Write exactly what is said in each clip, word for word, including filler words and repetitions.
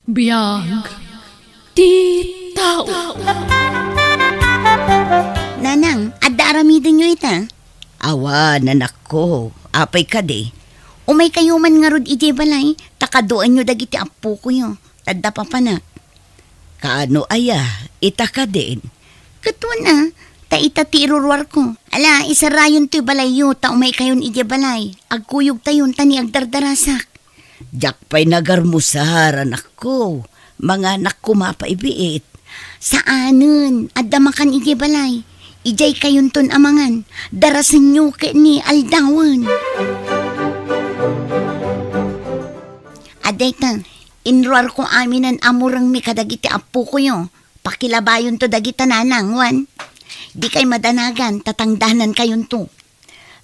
Biag ti tao. Nanang, adda aramidenyo ita? Awan, anakko. Apay kadi? Umaykayo man ngarud idiay balay, ta kaduaenyo dagiti appokoyo, tadda papanak. Kaano aya, ita kadin? Ket wen a, ta ita ti iruruarko. Ala, isarayon toy balayyo, ta umaykayon idiay balay. Agkuyogtayon, ta ni agdardarasak. Diak pay nagarmusar, anakko. Manganak koma pay biit. Saanen, adda makan idiay balay. Idiay kayonton a mangan. Darasenyo ket ni aldawen. Adda ita, inruarko aminen a murengmi kadagiti appokoyo. Pakilabayonto dagita nanang, wen. Dikay madanagan, ta tangdanankayonto.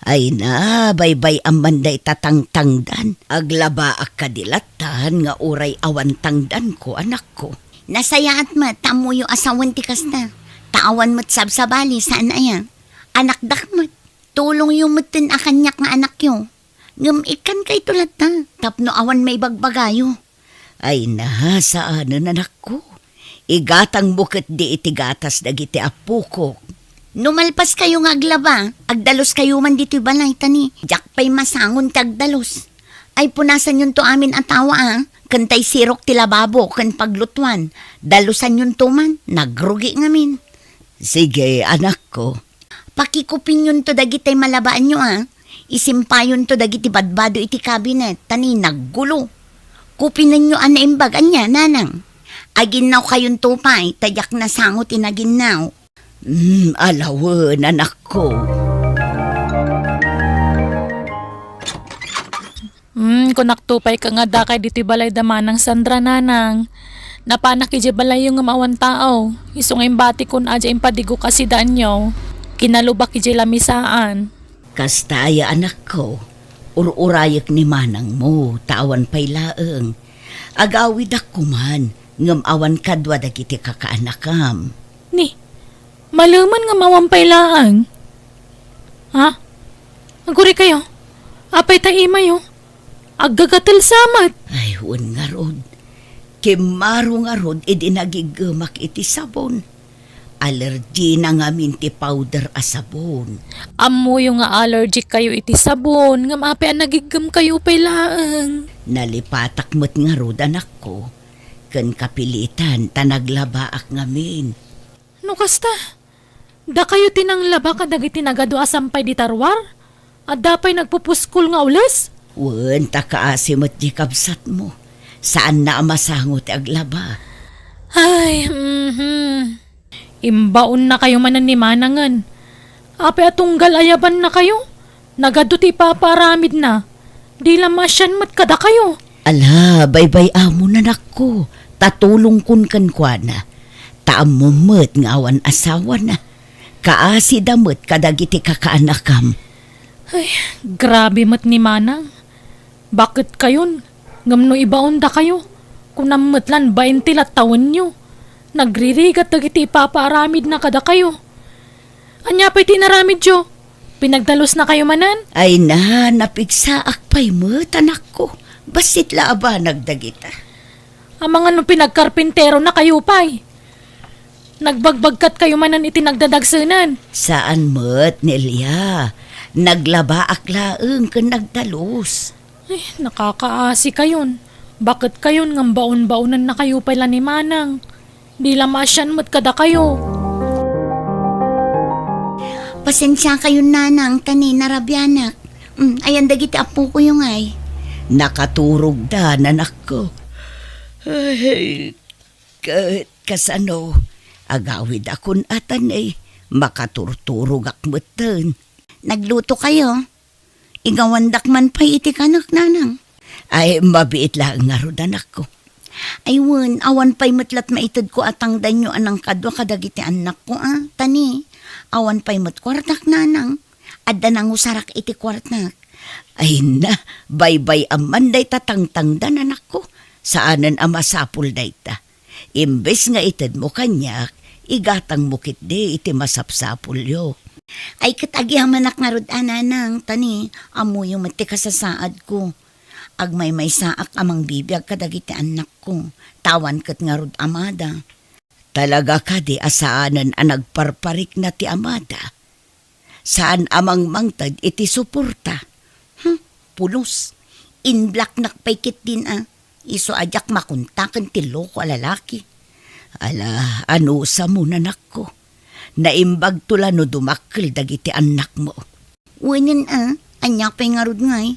Ay na, baybay-am man dayta tangtangdan. Aglabaak kadi lattan nga uray awan tangdanko, anakko. Nasayaat met, ta ammoyo a sawen ti kasta. Ta awan met sabsabali, saan aya? Anakdak met. Tulongyo metten a kaniak nga anakyo. Ngem ikkankayto latta, tapno awan maibagbagayo. Ay na, saanen, anakko. Igatangmo ketdi iti gatas dagiti appokok. No malpaskayo nga aglaba, agdaluskayo man ditoy balay, ta ni diak pay masangon ti agdalus. Ay, punasanyonto amin a tawa, a, ken tay sirok ti lababo ken paglutuan. Dalusanyonto man, nagrugi ngamin. Sige, anakko. Pakikupinyonto dagitay malabaanyo, a. Isimpayonto dagiti badbado iti kabinet, ta ni naggulo. Kupinenyo a naimbag, ania, nanang? Aginnawkayonto pay, ta diak nasango ti naginnaw. Hmm, alawen, anakko. Hmm, kunakto pay ka nga dakay ditoy balay da Manang Sandra, nanang. Napanak idiay balayyo ngem awan tao. Isu nga imbatikon a diay impadigok a sidaanyo. Kinalubak idiay lamisaan. Kasta aya, anakko. Ur-urayek ni manangmo, ta awan pay laeng. Agawidak koman, ngem awan kadua dagiti kakaanakam. Ni, malemen nga mawan pay laeng. Ha? Agurikayo? Apay ta imayo? Aggagatel sa met. Ay, wen ngarud. Kimmaro ngarud idi nagiggemak iti sabon. Allergy na ngamin ti powder a sabon. Ammoyo nga allergic kayo iti sabon, ngem apay a nagiggem kayo pay laeng? Nalipatak met ngarud, anakko. Ken kapilitan ta naglabaak ngamin. No kasta, dakayo ti nanglaba kadagiti nagadu a sampay dita ruar? Adda pay nagpupuskol nga ules? Wen, ta kaasi met di kabsatmo. Saanna a masango ti aglaba. Ay, mhm. Imbaonnakayo manen ni manangen. Apay a tunggal ayabannakayo? Nagadu ti ipapaaramidna. Di la maasian met kadakayo. Ala, baybay-amon, anakko, ta tulongkon kenkuana. Ta ammom met nga awan asawana. Kaasida met kadagiti kakaanakam. Ay, grabe met ni manang. Baket kayon, ngem no ibaondakayo, kunam met lan bain ti lattawenyo. Nagririgat dagiti ipapaaramidna kadakayo. Ania pay ti inaramidyo? Pinagdalusnakayo manen? Ay na, napigsaak pay met, anakko. Bassit la a banag dagita. Amangan no pinagkarpinteronakayo pay. Nagbagbagkatkayo manen iti nagdadagsenen? Saan met, Nelia. Naglabaak laeng ken nagdalus. Ay, nakakaasi kayon. Baket kayon ngem baon-baonannakayo pay la ni manang. Di la maasian met kadakayo. Pasensia kayon, nanang, ta ni narabianak. Mm, ayan dagiti appokoyo ngay? Nakaturogda, nanakko. Ay, ket kasano? Agawidakon a ta ni makaturturogak metten. Nagluto kayo? Igawandak man pay iti kanek, nanang. Ay, mabiit laeng ngarud, anakko. Ay wen, awan pay met lat maitedko a tangdanyo a nangkadua kadagiti annakko, a. Ta ni, awan pay met kuartak, nanang. Adda nangusarak iti kuartak. Ay na, baybay-am man dayta tangtangdan, anakko. Saanen a masapul dayta. Imbes nga itedmo kaniak, igatangmo ketdi iti masapsapulyo. Ay, ket agyamanak ngarud a, nanang, ta ni, ammoyo met ti kasasaadko. Agmaymaysaak a mangbibiag kadagiti annakko, ta awan ket ngarud amada. Talaga kadi a saanen a nagparparikna ti amada? Saan a mangmangted iti suporta? Hmm, pulos. Inblaknak pay ketdin a. Isu a diak makontaken ti loko a lalaki. Ala, anusam, anakko. Naimbagto la no dumakkel dagiti annakmo. Wenen a, ania pay ngarud ngay?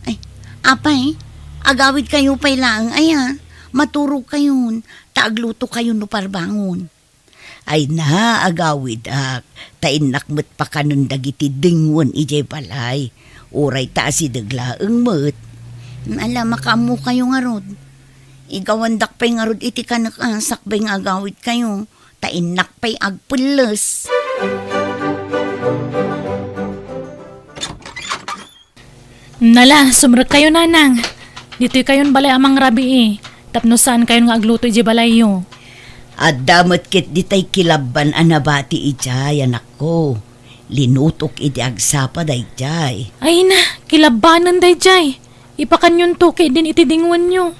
Ay, apay, agawidkayo pay laeng aya. Maturogkayon, ta aglutokayon no parbangon. Ay na, agawidak, ta innak met pakanen dagiti dingwen idiay balay. Uray ta asideg laeng met. Ala, makaammokayo ngarud. Igawandak pay ngarud iti kanek a sakbay nga agawidkayo, ta innak pay agpelles. Nala, sumrekkayo, nanang. Ditoykayon balay a mangrabii, tapno saankayon nga agluto idiay balayyo. Adda met ket ditay kilabban a nabati idiay, anakko. Linutok idi agsapa daydiay. Ay na, kilabbanen daydiay. Ipakanyonto ketdin iti dingwenyo.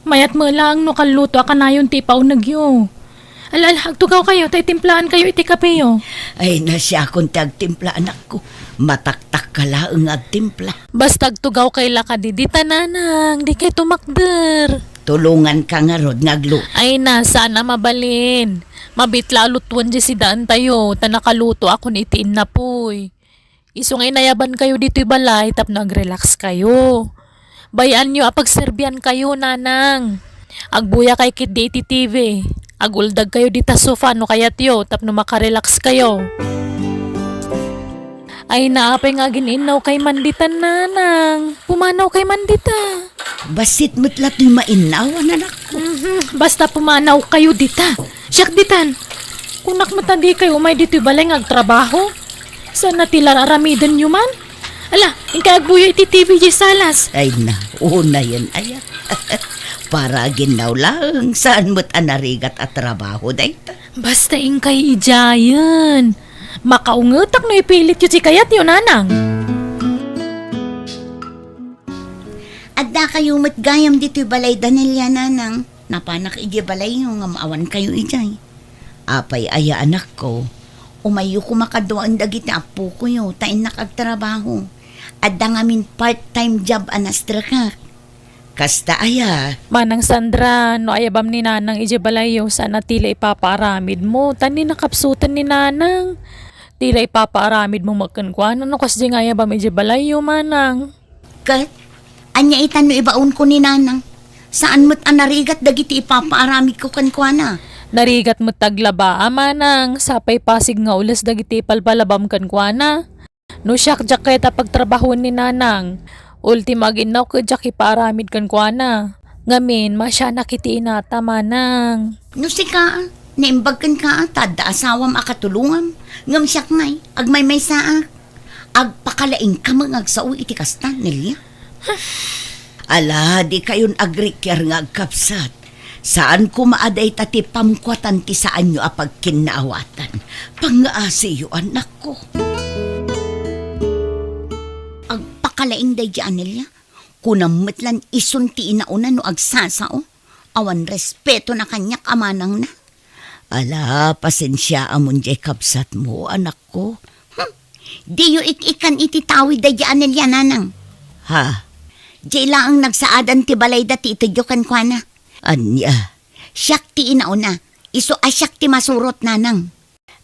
Mayat met laeng no kalluto a kanayon ti ipaunegyo. Ala, ala, agtugawkayo ta itimplaankayo iti kapeyo. Ay, na, siakon ti agtimpla, anakko. Mataktakka laeng nga agtimpla. Basta agtugawkay la kadi dita, nanang, dikay tumakder. Tulonganka ngarud nga agluto. Ay na, saan a mabalin. Mabitla a lutoen diay sidaentayo, ta nakalutoakon iti innapuy. Isu nga inayabankayo ditoy balay tapno agrelaxkayo. Bay-anyo a pagserbiankayo, nanang. Agbuyakay ketdi iti T V. Aguldagkayo dita sofa no kayatyo tapno makarelaxkayo. Ay, naapay nga agin-innawkay man ditan, nanang. Pumanawkay man dita. Bassit met la toy mainnawan, anakko. Mhm, basta pumanawkayo dita. Siak ditan. Kunak met a dikay umay ditoy balay nga agtrabaho. Saan a ti la ar-aramidenyo man? Ala, inkay agbuya iti T V diay salas. Ay na, unayen aya. Para aginnaw laeng, saan met a narigat a trabaho dayta. Basta inkay idiayen. Makaungetak no ipilityo ti kayatyo, nanang. Addakayo met gayam ditoy balay da Nelia, nanang. Napanak idiay balayyo ngem awankayo idiay. Apay aya, anakko? Umayyo koma kaduaen dagiti appokoyo ta innak agtrabaho. Adda ngamin part-time job a nastrekak. Kasta aya? Manang Sandra, no ayabam ni nanang idiay balayyo, saan a ti la ipapaaramidmo, ta ni nakapsuten ni nanang. Ti la ipapaaramidmo met kenkuana no kasdiay nga ayabam idiay balayyo, manang. Ket, ania ita no ibaonko ni nanang? Saan met a narigat dagiti ipapaaramidko kenkuana. Narigat met ta aglaba, manang, sapay pasig nga ules dagiti ipalpalabam kenkuana. No siak, diak kayat a pagtrabahoen ni nanang. Ultimo, aginnaw ket diak ipaaramid kenkuana. Ngamin, masianak iti inata, manang. No sika, naimbag kenka, ta adda asawam a katulongam. Ngem siak ngay, agmaymaysaak. Agpakalaingka met nga agsao iti kasta, Nelia. Ala, dikayon agrikiar nga agkabsat. Saan koma a dayta ti pamkuatan ti saanyo a pagkinnaawatan. Pangngaasiyo, anakko. Agpakalaing daydi a Nelia. Kunam met lan isun ti inauna no agsasao. Awan respetona kaniak a manangna. Ala, pasensiaamon diay kabsatmo, anakko. Hmm. Diyo ik-ikkan iti tawid daydi a Nelia, nanang. Ha? Diay laeng nagsaadan ti balayda ti itedyo kenkuana. Ania? Siak ti inauna. Isu a siak ti masurot, nanang.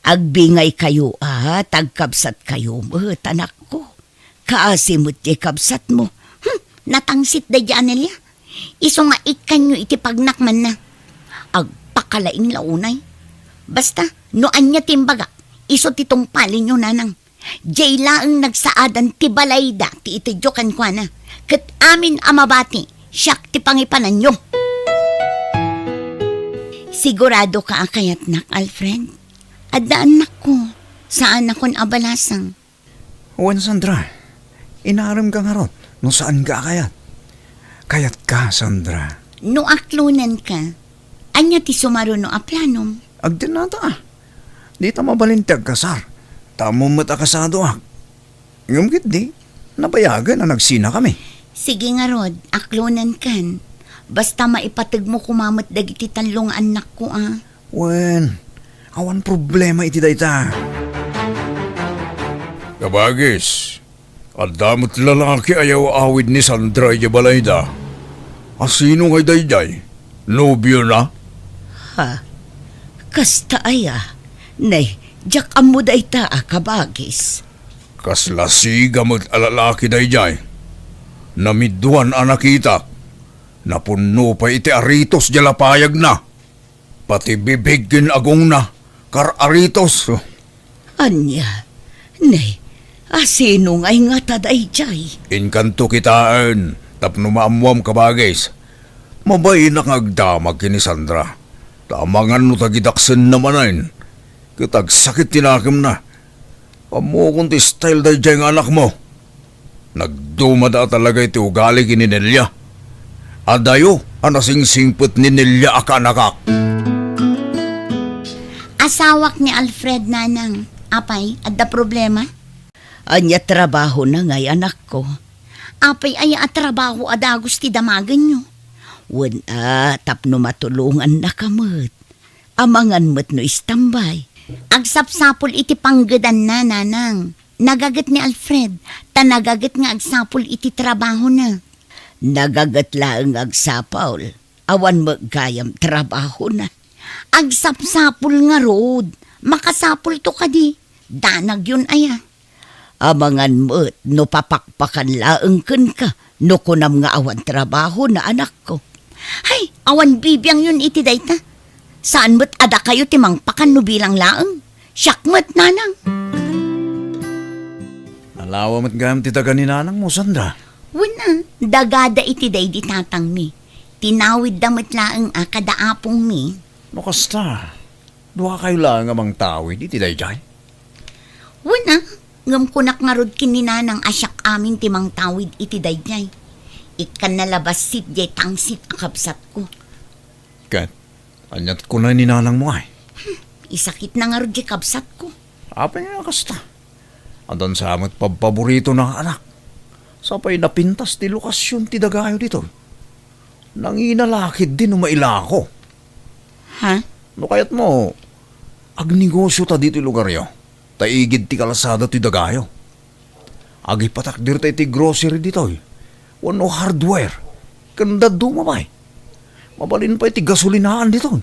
Agbingaykayo a, ta agkabsatkayo met, anakko. Kaasi met diay kabsatmo. Hmm, natangsit daydi a Nelia. Isu nga ikkanyo iti pagnakmanna. Agpakalaing la unay. Basta, no ania ti imbagak, isu ti tungpalenyo, nanang. Diay laeng nagsaadan ti balayda ti itedyo kenkuana. Ket amin a mabati, siak ti pangipananyo. Siguradoka a kayatnak, Alfred? Adda annakko, saanakon a balasang. Wen, Sandra, inaremka ngarud no saanka a kayat. Kayatka, Sandra. No aklonanka, ania ti sumaruno a planom? Agdennata a. Dita mabalin ti agkasar. Ta ammom met a kasadoak. Ngem ketdi, nabayagen a nagsinakami. Sige ngarud, aklonenkan. Basta maipategmo koma met dagiti tallo nga annakko, a. Wen, awan problema iti dayta. Kabagis, adda met lalaki a yaw-awid ni Sandra idiay balayda. A sino ngay daydiay? Nobiona? Ha? Kasta aya? Nay, diak ammo dayta a kabagis. Kasla siga met a lalaki daydiay. Namidduan a nakitak. Napunno pay iti aritos diay lapayagna. Pati bibig ken agongna, kar-aritos. Ania? Nay, a sino ngay ngata daydiay? Inkanto kitaen, tapno maammuam, kabagis. Mabainak nga agdamag ken ni Sandra. Ta amangan no tagidaksenna manen. Ket agsakit ti nakemna. Ammokon ti style daydiay nga anakmo. Nagdumada a talaga iti ugali ken ni Nelia. Adayo a nasingsingpet ni Nelia a kaanakak. Asawak ni Alfred, nanang. Apay, adda problema? Ania trabahona ngay, anakko? Apay aya a trabaho a dagus ti damagenyo? Wen a, tapno matulongannaka met. Amangan met no istambay. Agsapsapul iti panggedanna, nanang. Nagaget ni Alfred, ta nagaget nga agsapul iti trabahona. Nagaget laeng nga agsapul. Awan met gayam trabahona. Agsapsapul ngarud. Makasapulto kadi. Danagyon aya. Amangan met no papakpakan laeng kenka no kunam nga awan trabahona, anakko. Hay, awan bibiangyon iti dayta. Saan met a dakayo ti mangpakan no bilang laeng. Siak met, nanang. Nalawa met gayam ti daga ni nanangmo, Sandra. Wen a, dagada iti daydi tatangmi. Tinawidda met laeng a kada apongmi. No kasta, duakayo laeng a mangtawid iti daydiay? Wen a, ngem kunak ngarud ken ni nanang a siak amin ti mangtawid iti daydiay. Ikkanna la bassit diay tangsit a kabsatko. Ket, aniat kunay ni nanangmo ay? Hmm, isakitna ngarud diay kabsatko. Apay nga kasta? Addan sa met pabpaboritona nga anak. Sapay napintas ti lokasion ti dagayo ditoy. Nangina la ketdi no mailako. Ha? No kayatmo, agnegosio ta ditoy lugaryo. Ta igid ti kalsada toy dagayo. Agipatakder ta iti grocery ditoy. Wenno hardware. Ken dadduma pay. Mabalin pay ti gasolinaan ditoy.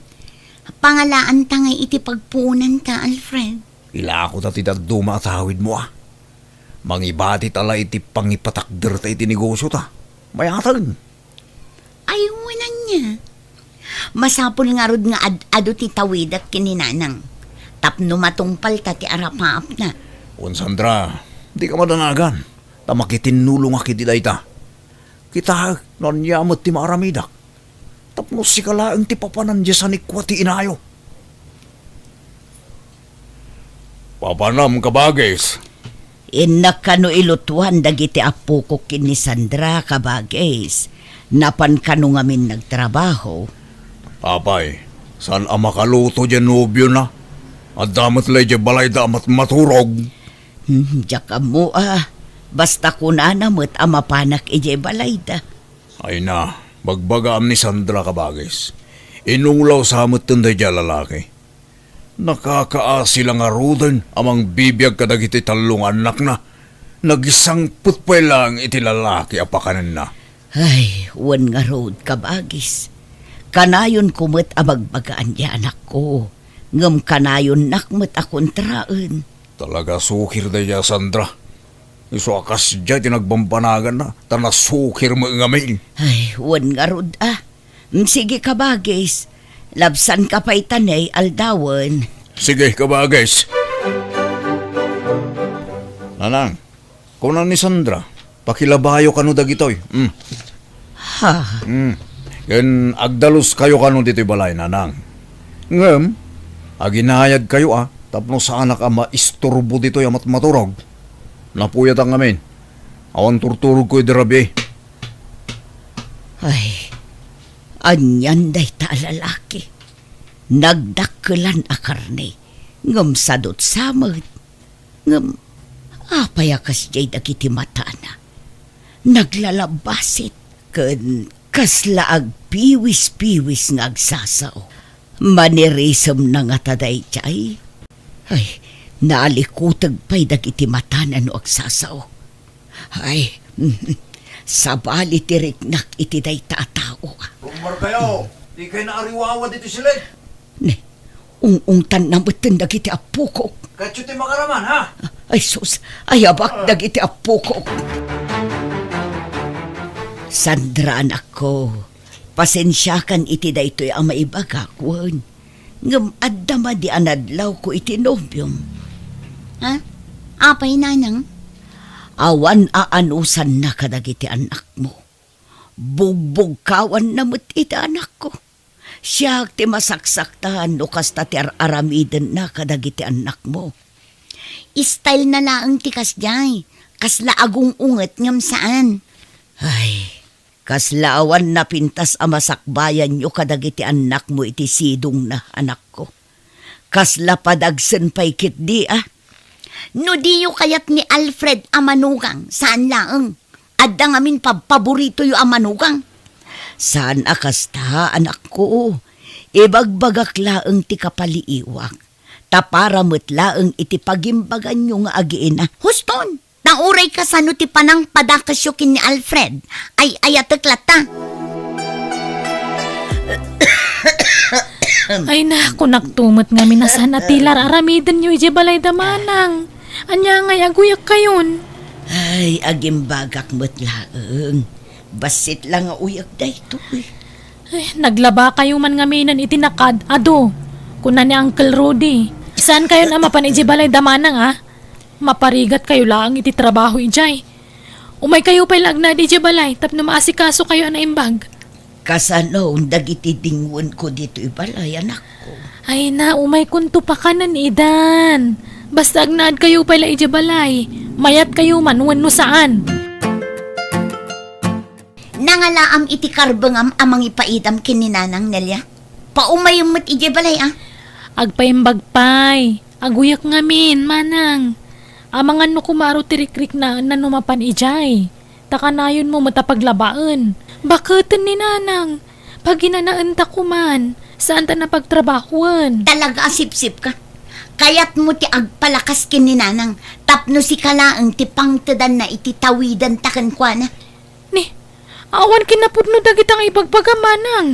Pangalaanta ngay iti pagpuonanta, Alfred. Ilako ta ti dadduma a tawidmo a. Mangibati ta la iti pangipatakder ta iti negosio ta. Mayaten. Ay, wen ania. Masapul ngarud nga ad-adu ti tawidak ken ni nanang. Tapno matungpalta ti arapaapna. Wen Sandra, dika madanagan. Ta makitinnulongak iti dayta. Kitaek no ania met ti maaramidak. Tapno sika laeng ti papanan diay sanikua ti inayo. Papanam, kabagis. Innak kano ilutuan dagiti appokok ken ni Sandra, kabagis. Napan kano ngamin nagtrabaho. Apay, saan a makaluto diay nobiona? Adda met la idiay balayda a matmaturog. Hmm, diak ammo a. Basta kunana met a mapanak idiay balayda. Ay na, bagbagaam ni Sandra, kabagis. Inulaw sa metten daydiay a lalaki. Nakakaasi la ngaruden a mangbibiag kadagiti tallo nga annakna. Nagisangpet pay laeng iti lalaki a pakanenna. Ay, wen ngarud, kabagis. Kanayonko met a bagbagaan diay anakko. Ngem kanayonnak met a kontraen. Talaga sukir daydiay a Sandra. Isu a kasdiay ti nagbambanaganna, ta nasukir met ngamin. Ay, wen ngarud a. Mm, sige, kabagis. Labsanka pay ta ne aldawen. Sige, kabagis. Nanang, kuna ni Sandra, pakilabayo kano dagitoy. Mm. Ha? Mm. Ken agdaluskayo kano ditoy balay, nanang. Ngem, aginayadkayo a, tapno saanak a maisturbo ditoy a matmaturog. Napuyatak ngamin. Awan turturogko idi rabii. Ay, anian dayta a lalaki? Nagdakkelan a karne, ngem sadutsa met. Ngem apay a kasdiay dagiti matana? Naglalabbasit ken kasla agpiwis-piwis nga agsasao. Manirisemna ngata daydiay? Ay, nalikuteg pay dagiti matana no agsasao. Ay, sabali ti riknak iti dayta a tao. Rummuarkayo, dikay naariwawa ditoy siled. Ne, ung-ungtanna metten dagiti appokok. Kayo ti makaraman, ha? Ay, sus, ayabak dagiti appokok. Sandra, anakko, pasensiakan iti daytoy a maibagak, wen. Ngem adda madi a nadlawko iti nobiom. Ha? Apay, nanang? Awan aanusanna kadagiti annakmo. Bugbugkawanna met iti anakko. Siak ti masaksaktan no kasta ti ar-aramidenna kadagiti annakmo. Style na laeng ti kasdiay. Kasla agung-unget ngem saan. Ay, kasla awan napintas a masakbayanyo kadagiti annakmo iti sidongna, anakko. Kasla padagsen pay ketdi a. No diyo kayat ni Alfred a manugang, saan laeng. Adda ngamin pabpaboritoyo a manugang. Saan a kasta, anakko. Ibagbagak laeng ti kapaliiwak. Ta para met laeng iti pagimbaganyo nga agiina. Huston! Ta uray kasano ti panangpadakesyo ken ni Alfred, ay-ayatek latta. Ay na, kunakto met ngamin a saan a ti ar-aramidenyo idiay balay da manang. Ania ngay aguyekkayon? Ay, agimbagak met laeng. Bassit la nga uyek daytoy. Ay, naglabakayo man ngaminen iti nakaad-adu, kuna ni Uncle Rudy. Saankayon a mapan idiay balay da manang, a? Maparigatkayo laeng iti trabaho idiay. Umaykayo pay la agnaed idiay balay tapno maasikasokayo a naimbag. Kasano dagiti dingwenko ditoy balay, anakko? Ay na, umaykonto pakanen, idan. Basta agnaedkayo pay la idiay balay. Mayatkayo man wenno saan. Nangalaam iti karbengam a mangipaidam ken ni Nanang, Nelia? Paumayem met idiay balay, a? Agpaimbag pay. Aguyek ngamin, manang. Amangan no kumaaro ti rikriknaenna no mapan idiay. Ta kanayonmo met a paglabaen. Baketen ni Nanang. Paginanaentakoman. Saanta napagtrabahoen. Talaga a sipsipka. Kayatmo ti agpalakas ken ni Nanang tapno sika laeng ti pangtedanna iti tawidenta kenkuana. Ni, awan kinapudno dagita nga ibagbagam, manang.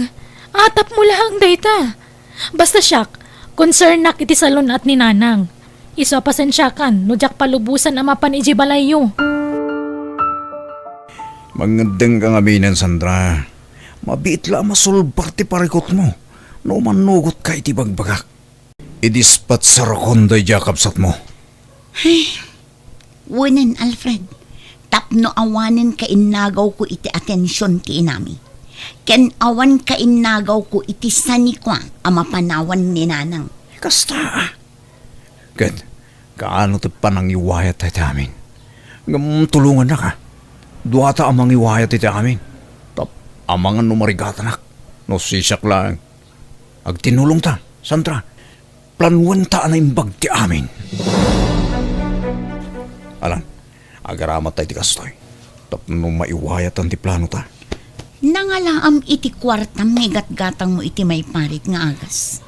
Atapmo laeng dayta. Basta siak, concernnak iti salun-at ni Nanang. Isu a pasensiakan no diak palubosan a mapan idiay balayyo. Mangngeddengka ngaminen, Sandra. Mabiit la a masulbar ti parikutmo no mannugotka iti bagbagak. Idispatsarkon daydiay a kabsatmo. Ay, wenen, Alfred, tapno awanen kainnagawko iti atension ti inami, ken awan kainnagawko iti sanikua a mapanawan ni Nanang. Kasta, a. Ket, kaano ti panangiwayat dayta amin? Ngem tulongannaka. Duata a mangiwayat iti amin. Tap-, amangan no marigatanak. No sisiak laeng. Agtinulongta, Sandra. Planuenta a naimbag ti amin. Alan, agaramat tay ti kastoy. Tapno maiwayatan ti planota. Nangalaam iti kuartam nga igatgatangmo iti maiparit nga agas.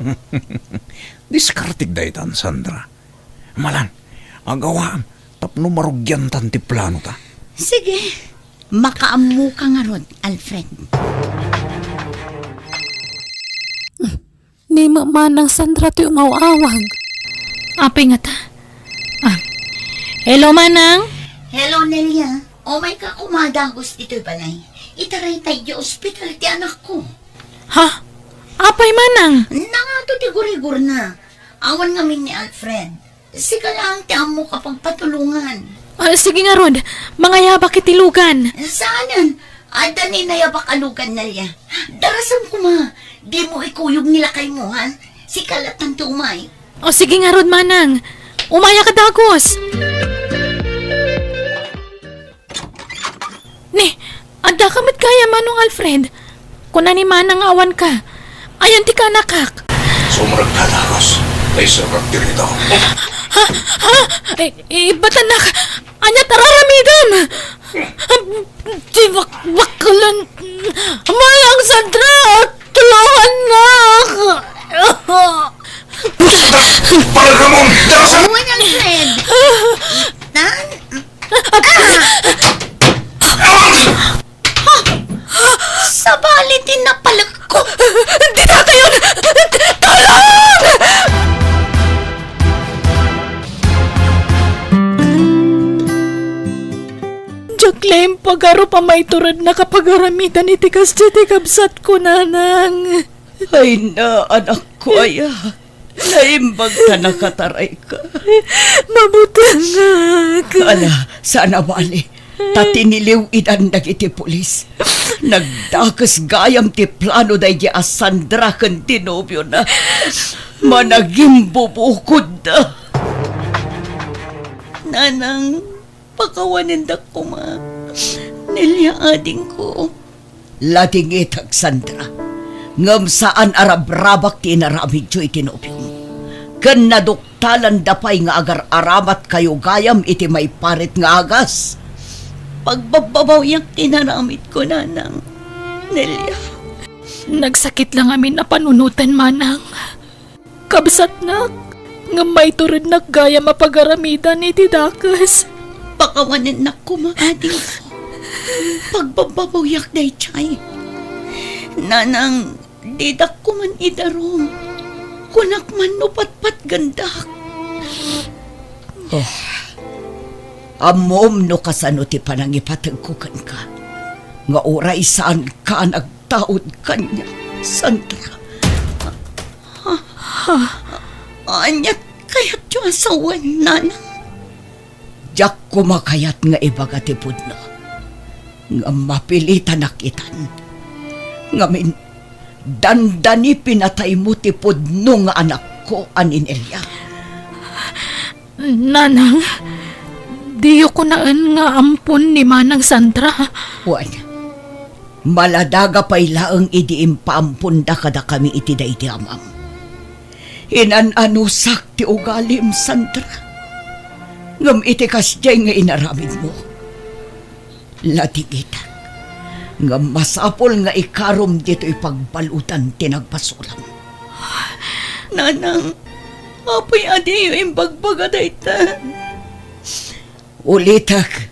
Diskartek daytan, Sandra. Malan, agawaam tapno marugiantan ti planota. Sige, makaammoka ngarud, Alfred. Ni ma-, Manang Sandra ti umaw-awag. Apay ngata? Ah. Hello, Manang? Hello, Nelia. Umayka koma dagus ditoy balay. Itaray tay di ospital ti anakko. Ha? Apay, Manang? Nangato ti gurigurna. Awan ngamin ni Alfred. Sika laeng ti ammok a pagpatulongan. Ah, sige ngarud, mangayabak iti lugan. Saanen, adda ni nayabak a lugan, Nelia. Darasem koma, dimo ikuyog ni lakaymo, ha? Sika lattan ti umay. O, sige ngarud, Manang. Umayaka dagus. Ni, addaka met gayam, Manong Alfred. Kuna ni Manang nga awanka. Ayan ti kaanakak. Sumrekka dagus. Naiserrek ti rito. Ha? Ha? I-, ibatannak. Ania ti ar-aramidem? Di bak-, baklan. Manang Sandra, tulungannak. Palagramon! Darasan! Manang Fred! Nan? Ah! Sabali ti napalekko. Dita kayon! Tulong! Diak la impagarup a maiturednak a pagaramidan iti kasdiay ti kabsatko, nanang. Ay na, anakko aya. Naimbag ta nakatarayka. Mabutengak. Ala, saan a bali. Ta tiniliw-idan dagiti pulis. Nagdakes gayam ti plano daydi a Sandra ken ti nobiona. Managimbubukodda. Nanang, pakawanendak koma. Nelia, adingko. Ladingitak, Sandra. Ngem saan a rabrabak ti inaramidyo iti nobiom. Ken naduktalanda pay nga agar-aramatkayo gayam iti maiparit nga agas. Pagbabbabawiak ti inaramidko, nanang. Nelia. Nagsakit la ngamin a panunoten, manang. Kabsatnak, ngem maiturednak gayam a pagaramidan iti dakes. Pakawanennak koma, adingko. Pagbabbabawiak daydiay. Nanang, didak koman idarum. Kunak man no patpatgendak. Oh. Ammom no kasano ti panangipategko kenka, nga uray saanka a nagtaud kaniak, Sandra. Ha? Ania kayatyo a sawen, nanang? Diak koma kayat nga ibaga ti pudno. Ngem mapilitanak itan. Ngamin, dandani pinataymo ti pudno nga anakko a ni Nelia. Nanang, diyo kunaen nga ampon ni Manang Sandra. Wen, maladaga pay laeng idi impaamponda kadakami iti daydi amam. Inan-anusak ti ugalim, Sandra. Ngem iti kasdiay nga inaramidmo, ladingitak. Ngem masapul nga ikarom ditoy pagbaludan ti nagbasolam. Nanang, apay a diyo imbagbaga dayta? Ulitek,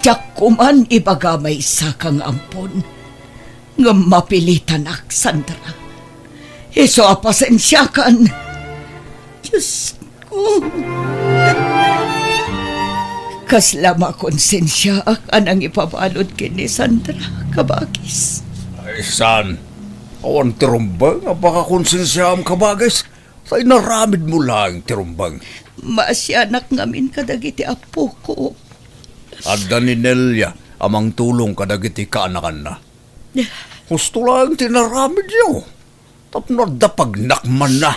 diak koman ibaga maysaka nga ampon, ngem mapilitanak, Sandra. Isu a pasensiakan. Diosko. Kasla makonsensiaak a nangipabalud ken ni Sandra, kabagis. Ay, saan? Awan ti rumbeng a pakakonsensiaam, kabagis. Ta inaramidmo laeng ti rumbeng. Maasianak ngamin kadagiti appoko. Adda ni Nelia a mangtulong kadagiti kaanakanna. Husto laeng ti inaramidyo. Tapno adda pagnakmanna.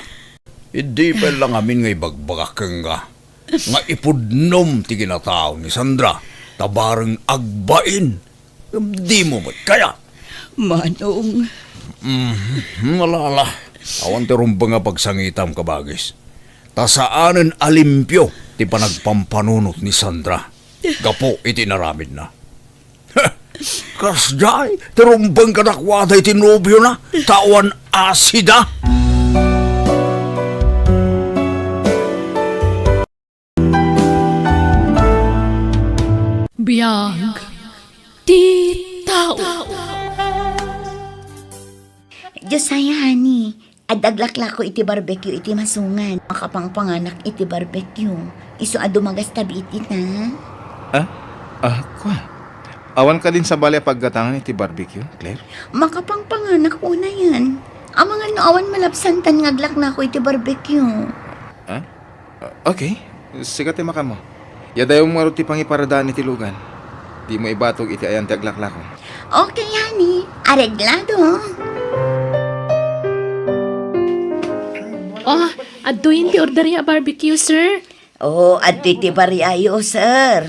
Idi pay la ngamin nga ibagbagak kenka nga ipudnom ti kinatao ni Sandra, ta bareng agbain. Ngem dimo met kayat. Manong. Mm, ala, ala. Awan ti rumbeng a pagsangitam, kabagis. Ta saanen a limpio ti panagpampanunot ni Sandra gapu iti inaramidna. Kasdiay ti rumbeng kadakuada iti nobiona, ta awan asida. Biag ti tao. Josiah, honey, adda aglaklako iti barbecue iti masungan. Makapangpanganak iti barbecue. Isu a dumagasta iti ta. Ah? Ah, kua. Awan kadin sabali a paggatangan iti barbecue, Claire? Makapangpanganak unayen. Amangan no awan malabsantan nga aglaklako iti barbecue. Ah? Ah, okay. Sika ti makamo. Yadayom ngarud ti pangiparadaan iti lugan. Dimo ibatog iti ayan ti aglaklako. Okay, honey. Areglado. Oh, adtoyen ti orderyo a barbecue, sir. Oh, adtoy ti bariayo, sir.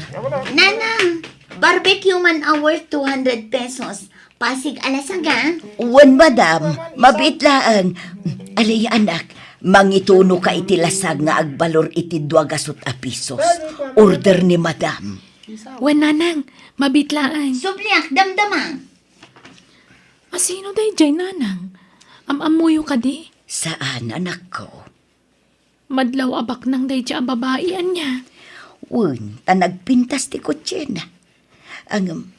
Nanang, barbecue man a worth two hundred pesos. Pasig a lasag, ah. Wen, madam, mabiit laeng. Alay, anak, mangitunoka iti lasag nga agbalor iti dua gasut a pisos. Order ni madam. Wen, nanang, mabiit laeng. Subliak, damdama. Asino daydiay, nanang? Am-ammoyo kadi? Saan, anakko. Madlaw a baknang daydiay a babai, ania? Wen, ta nagpintas ti kotsena. Ngem,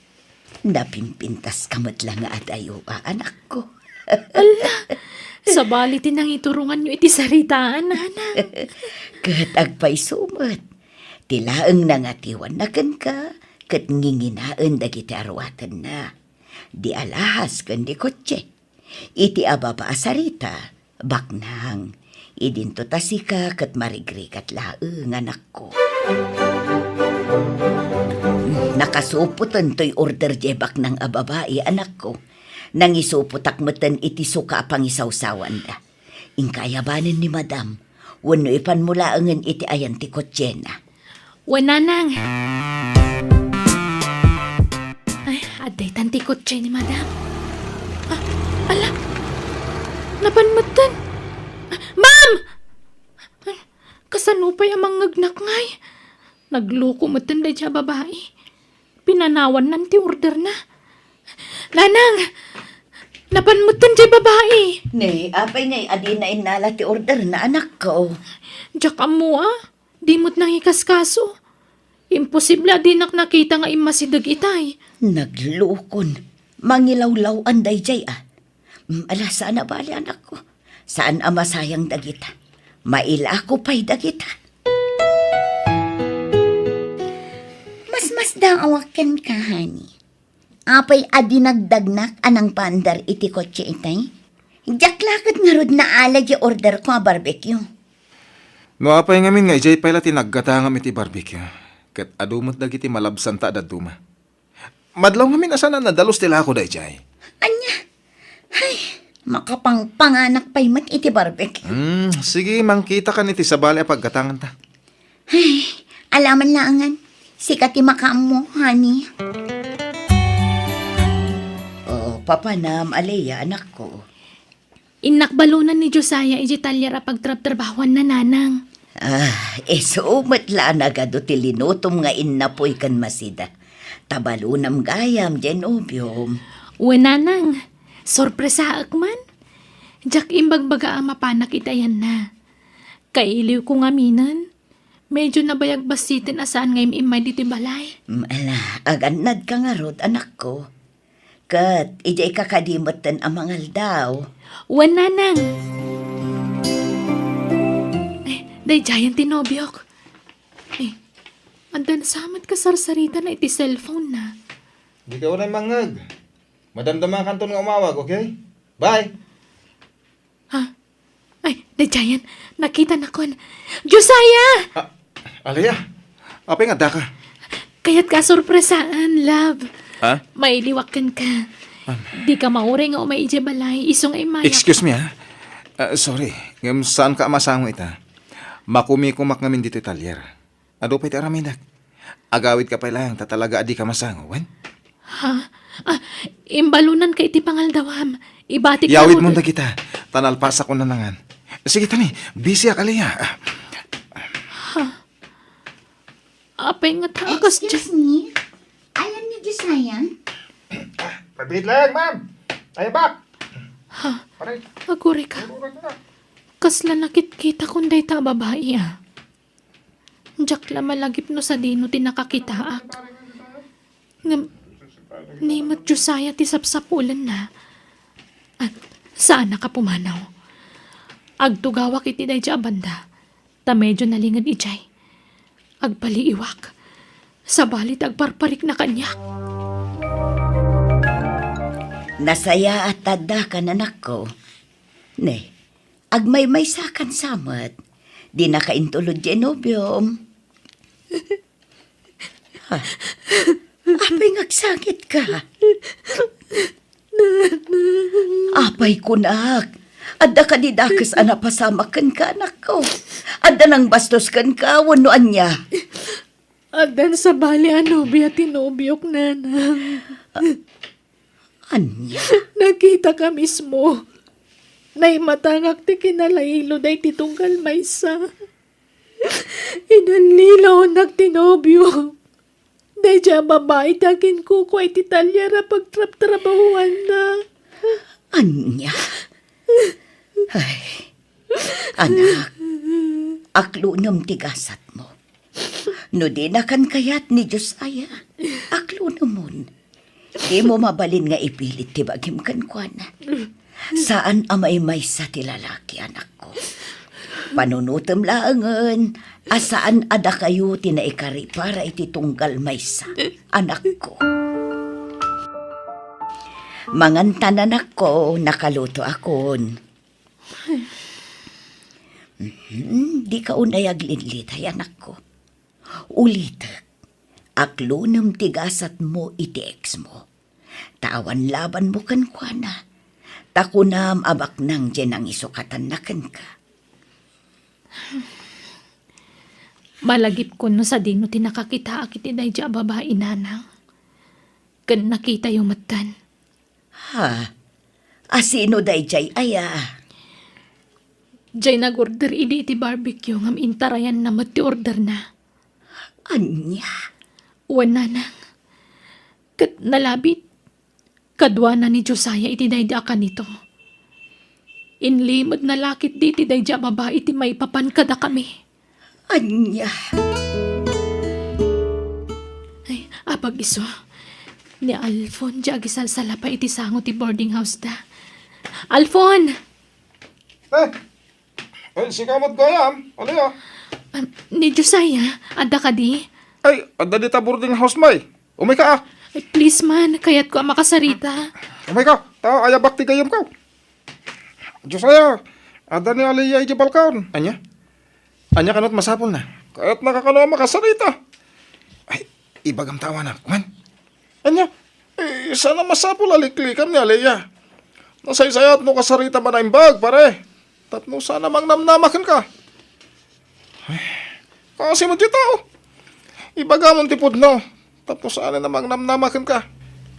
napimpintaska met la nga adayo a, anakko. Ala, sabali ti nangituronganyo iti saritaan, nanang. Ket agpayso met. Ti laeng nangatiwanna kenka, ket nginginaen dagiti aruatenna. Di alahas ken di kotse. Iti ababa a sarita, baknang. Idinto ta sika ket marigrigat laeng, anakko. Nakasupoten toy order diay baknang a babai, anakko. Nangisupotak meten iti suka a pangisawsawanda. Inka ayabanen ni Madam, wenno ipanmo laengen iti ayan ti kotsena. Wen, nanang. Ay, adda itan ti kotse ni Madam. Ah, ala, napan metten. Ah, Ma'am! Ay, kasano pay a mangngegnak ngay? Nagloko metten daydiay a babai. Pinanawannan ti orderna. Nanang! Napan metten diay babai! Ne, apay ngay a dina innala ti orderna, anakko? Diak ammo a. Di met nangikaskaso. Imposible a dinak nakita nga immasideg itay. Naglukon. Mangilawlaw-an daydiay a. Mm, ala, saan a bali, anakko. Saan a masayang dagita. Mailako pay dagita. Masmasdaawak kenka, honey. Apay a dinagdagnak a nangpaandar iti kotse itay? Diak la ket ngarud naala diay orderko a barbecue. No apay ngamin nga idiay pay la ti naggatangam iti barbecue, ket adu met dagiti malabsanta a dadduma. Madlaw ngamin a saan a nadalus ti lako daydiay. Ania? Ay, makapangpanganak pay met iti barbecue. Hmm, sige, mangkitakan iti sabali a paggatanganta. Ay, alaman laengen. Sika ti makaammo, honey. Oo, papanam, Alea, anakko. Innak balunan ni Josiah idiay talyer a pagtrabtrabahuanna, nanang. Ah, isu met la a nagadu ti linutom nga innapoy ken masida. Ta balunam gayam diay nobiom. Wen, nanang, sorpresaek man. Diak imbagbaga a mapanak iti ayanna. Kailiwko ngaminen. Medyo nabayag bassiten a saan nga im-immay ditoy balay. Mm, ala, agannadka ngarud, anakko. Ket idiay ka kadi metten a mangaldaw. Wen, nanang. Eh, daydiayen ti nobiok. Eh, addan sa met kasarsaritana iti cellphone na. Dika unay mangngeg. Madamdamakanton nga umawag, okay? Bye! Ha? Ay, daydiayen, nakitanakon. Josiah! Ah, Alea, apay nga addaka? Kayatka a sorpresaan, love. Ha? Mailiwak kenka. Dika mauray nga umay idiay balay, isu nga immayak. Excuse me, ha? Ah, sorry, ngem saanka a masango ita. Makumikumak ngamin ditoy talyer. Adu pay ti aramidek. Agawidka pay laeng ta talaga a dika masango, wen? Ha? Ah, imbalunanka iti pangaldawam. Ibatik Yawidmon dagita, ta nalpasakon nanangan. Sige, tani, busyak, Alea. Ha? Apay nga takas Excuse me? Ayan ni Josiah? Pabit lang, ma'am. Ay, bak. Ha? Aray. Agurika. Agurika. Kasla nakitkitakon dayta a babai, ah. Diak la malagip no sadino ti nakakitaak. Ngem, ni met Josiah ti sapsapulenna. Ah, saanak a pumanaw. Agtugawak iti daydiay a banda, ta medyo nalinged idiay. Agpaliiwak. Sabali ti agparparikna kaniak. Nasayaat ta addaka, anakko. Ne, agmaymaysakan sa met. Dinaka intulod diay nobiom. Ha? Apay nga agsangitka? Apay kunak, adda kadi dakes a napasamak kenka, anakko? Adda nangbastos kenka wenno ania? Addan sabali a nobia ti nobiok, nanang. Ania? Nakitaka mismo. Naimatangak ti kinalailo daydi tunggal maysa. Inallilaonnak ti nobio. Daydiay a babai ti aginkukua iti talyer a pagtrabtrabahuanna. Ania? Ay, anak, aklunem ti gasatmo. No dinakan kayat ni Josiah, aklunemon. Dimo mabalin nga ipilit ti bagim kenkuana. Saan a maimaysa ti lalaki, anakko. Panunotem laengen a saan a dakayo ti naikari para iti tunggal maysa, anakko. Mangantan, anakko, nakalutoakon. Mhm, dika unay aglidlitay, anakko. Ulitek, aklunem ti gasatmo iti eksmo. Ta awan labanmo kenkuana. Ta kunam a baknang diay nangisukatanna kenka. Malagipkon no sadino ti nakakitaak iti daydiay a babai, nanang. Ken nakitayo metten. Ha? A sino daydiay aya? Diay nag-order idi iti barbecue ngem intarayanna met ti orderna. Ania? Wen, nanang. Ket nalabit, kaduana ni Josiah iti daydi a kanito. Inlimedna la ketdi iti daydi a babai ti maipapan kadakami. Ania? Ay, apag isu. Ni Alfon, diay agisalsalapa iti sango ti boarding house da. Alfon! Eh, Ay, sika met gayam, Aliyah. Ah, ni Josiah, adda kadi? Ay, adda dita boarding house, may. Umayka, ah. Ay, please man, kayatko a makasarita. Umayka, ta ayabak ti gayyemko. Josiah, adda ni Aliyah idiay balkon. Ania? Ania kano ti masapulna? Kayatnaka kano a makasarita. Ay, ibagam ta awanak, man. Ania? Eh, saan a masapul a liklikan ni Aliyah. Nasaysayat no kasarita man a imbag, pare. Tapno saan a mangnamnama kenka. Ay, kasi met ti tao. Ibagamon ti pudno. Tapno saan a mangnamnama kenka.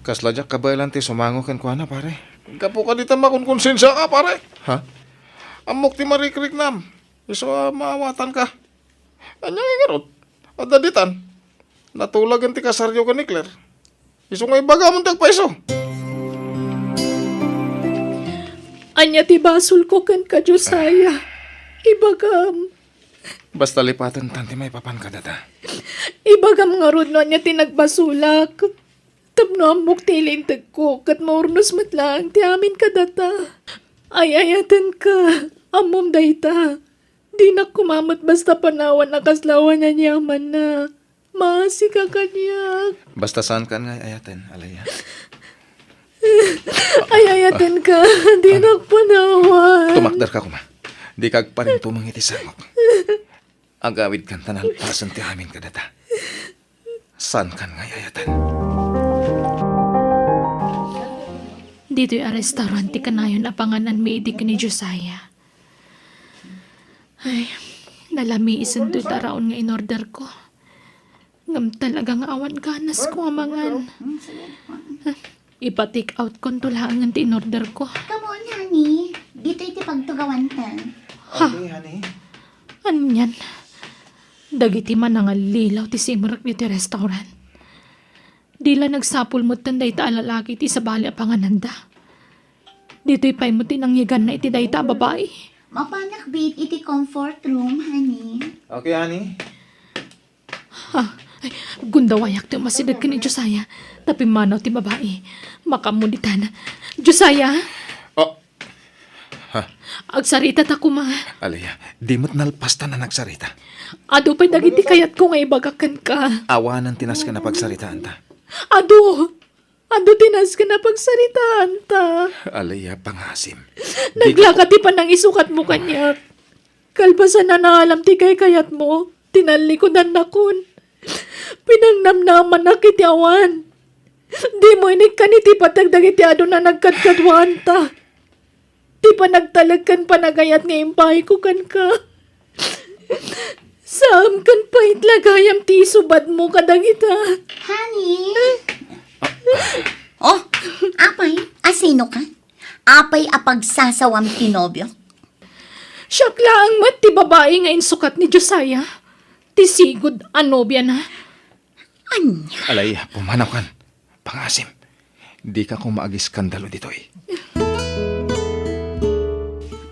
Kasla diak kabaelan ti sumango kenkuana, pare. Gapu kadi ta makunkonsensiaka, pare. Ha? Ammok ti marikriknam. Isu a maawatanka. Ania ngay ngarud? Adda ditan. Natulagen ti kasaryo ken ni Claire. Isu nga ibagamon ti agpayso. Ania ti basolko kenka, Josiah? Ibagam. Basta lipatentan ti maipapan kadata. Ibagam ngarud no ania ti nagbasolak. Tapno ammok ti ilintegko, ket maurnos met laeng ti amin kadata. Ay-ayatenka, ammom dayta. Dinak koma met basta panawan a kasla awan aniamanna. Maasika kaniak. Basta saankan nga ay-ayaten, Aliyah. Ay-ayatenka, dinak panawan. Tumakderka koma. Dika agparintumeng iti sangok. Agawidkan ta nalpasen ti amin kadata. Saankan nga ay-ayaten. Ditoy a restaurant ti kanayon a pangananmi idi ken ni Josiah. Ay, nalamiisen toy taraon nga inorderko. Ngem talaga nga awan ganasko a mangan. Ipa-take out konto laengen ti inorderko. Come on, honey. Ditoy ti pagtugawanta. Ha? Okay, honey. Anian? Dagiti manangallilaw ti simrek ditoy restaurant. Di la nagsapul metten dayta a lalaki ti sabali a pangananda. Ditoy pay met ti nangyiganna iti dayta a babai. Mapanak bit iti comfort room, honey. Okay, honey. Ha? Ay, gundawayak ti umasideg ken ni Josiah. Ta pimmanaw ti babai. Makaammo ditan. Josiah? Oh. Ha? Agsarita ta koma. Aliyah, di met nalpas ta nga agsarita. Adu pay dagiti kayatko nga ibaga kenka. Awanen ti nasken a pagsaritaanta. Adu! Adu ti nasken a pagsaritaanta. Aliyah, pangasim. Naglaka ti panangisukatmo kaniak. Kalpasan a naalam ti kaykayatmo, tinallikudannakon. Pinangnamnamanak iti awan. Dimo inikkan iti pateg dagiti adu a nagkadkaduaanta. Ti panagtalek ken panagayat nga impaayko kenka. Saan ken pay la gayam ti isubadmo kadagita. Honey? Oh, apay, asino ka? Apay a pagsasawam ti nobio? Siak laeng met ti babai nga insukat ni Josiah, ti sigud a nobiana. Ania? Alay, pumanaw kan. Pangasim. Dika koma agiskandalo ditoy.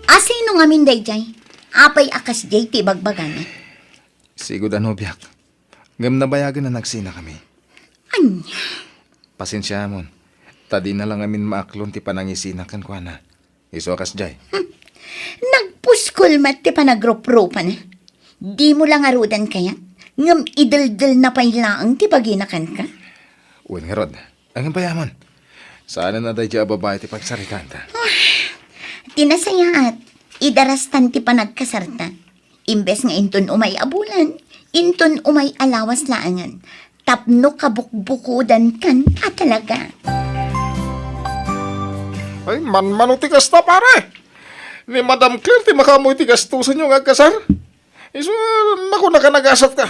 Asino ngamin daydiay? Apay a kasdiay ti ibagbagana? Sigud a nobiak. Ngem nabayagen a nagsinakami. Ania? Pasensiamon. Ta dina la ngamin maaklon ti panangisina kenkuana. Isu a kasdiay. Hmm. Nagpuskol met ti panagruprupana. Dimo la ngaruden kayat, ngem ideldelna pay laeng ti bagina kenka? Wen ngarud, angem pay amon. Saanen a daydiay a babai ti pagsaritaanta. Ti nasayaat, idarastan ti panagkasarta. Imbes nga inton umay a bulan, inton umay a lawas laengen. Tapno kabukbukodankan a talaga. Ay, manmano ti kasta, pare! Ni Madam Claire ti makaammo iti gastusenyo nga agkasar. Isu, naku, nakanagasat ka.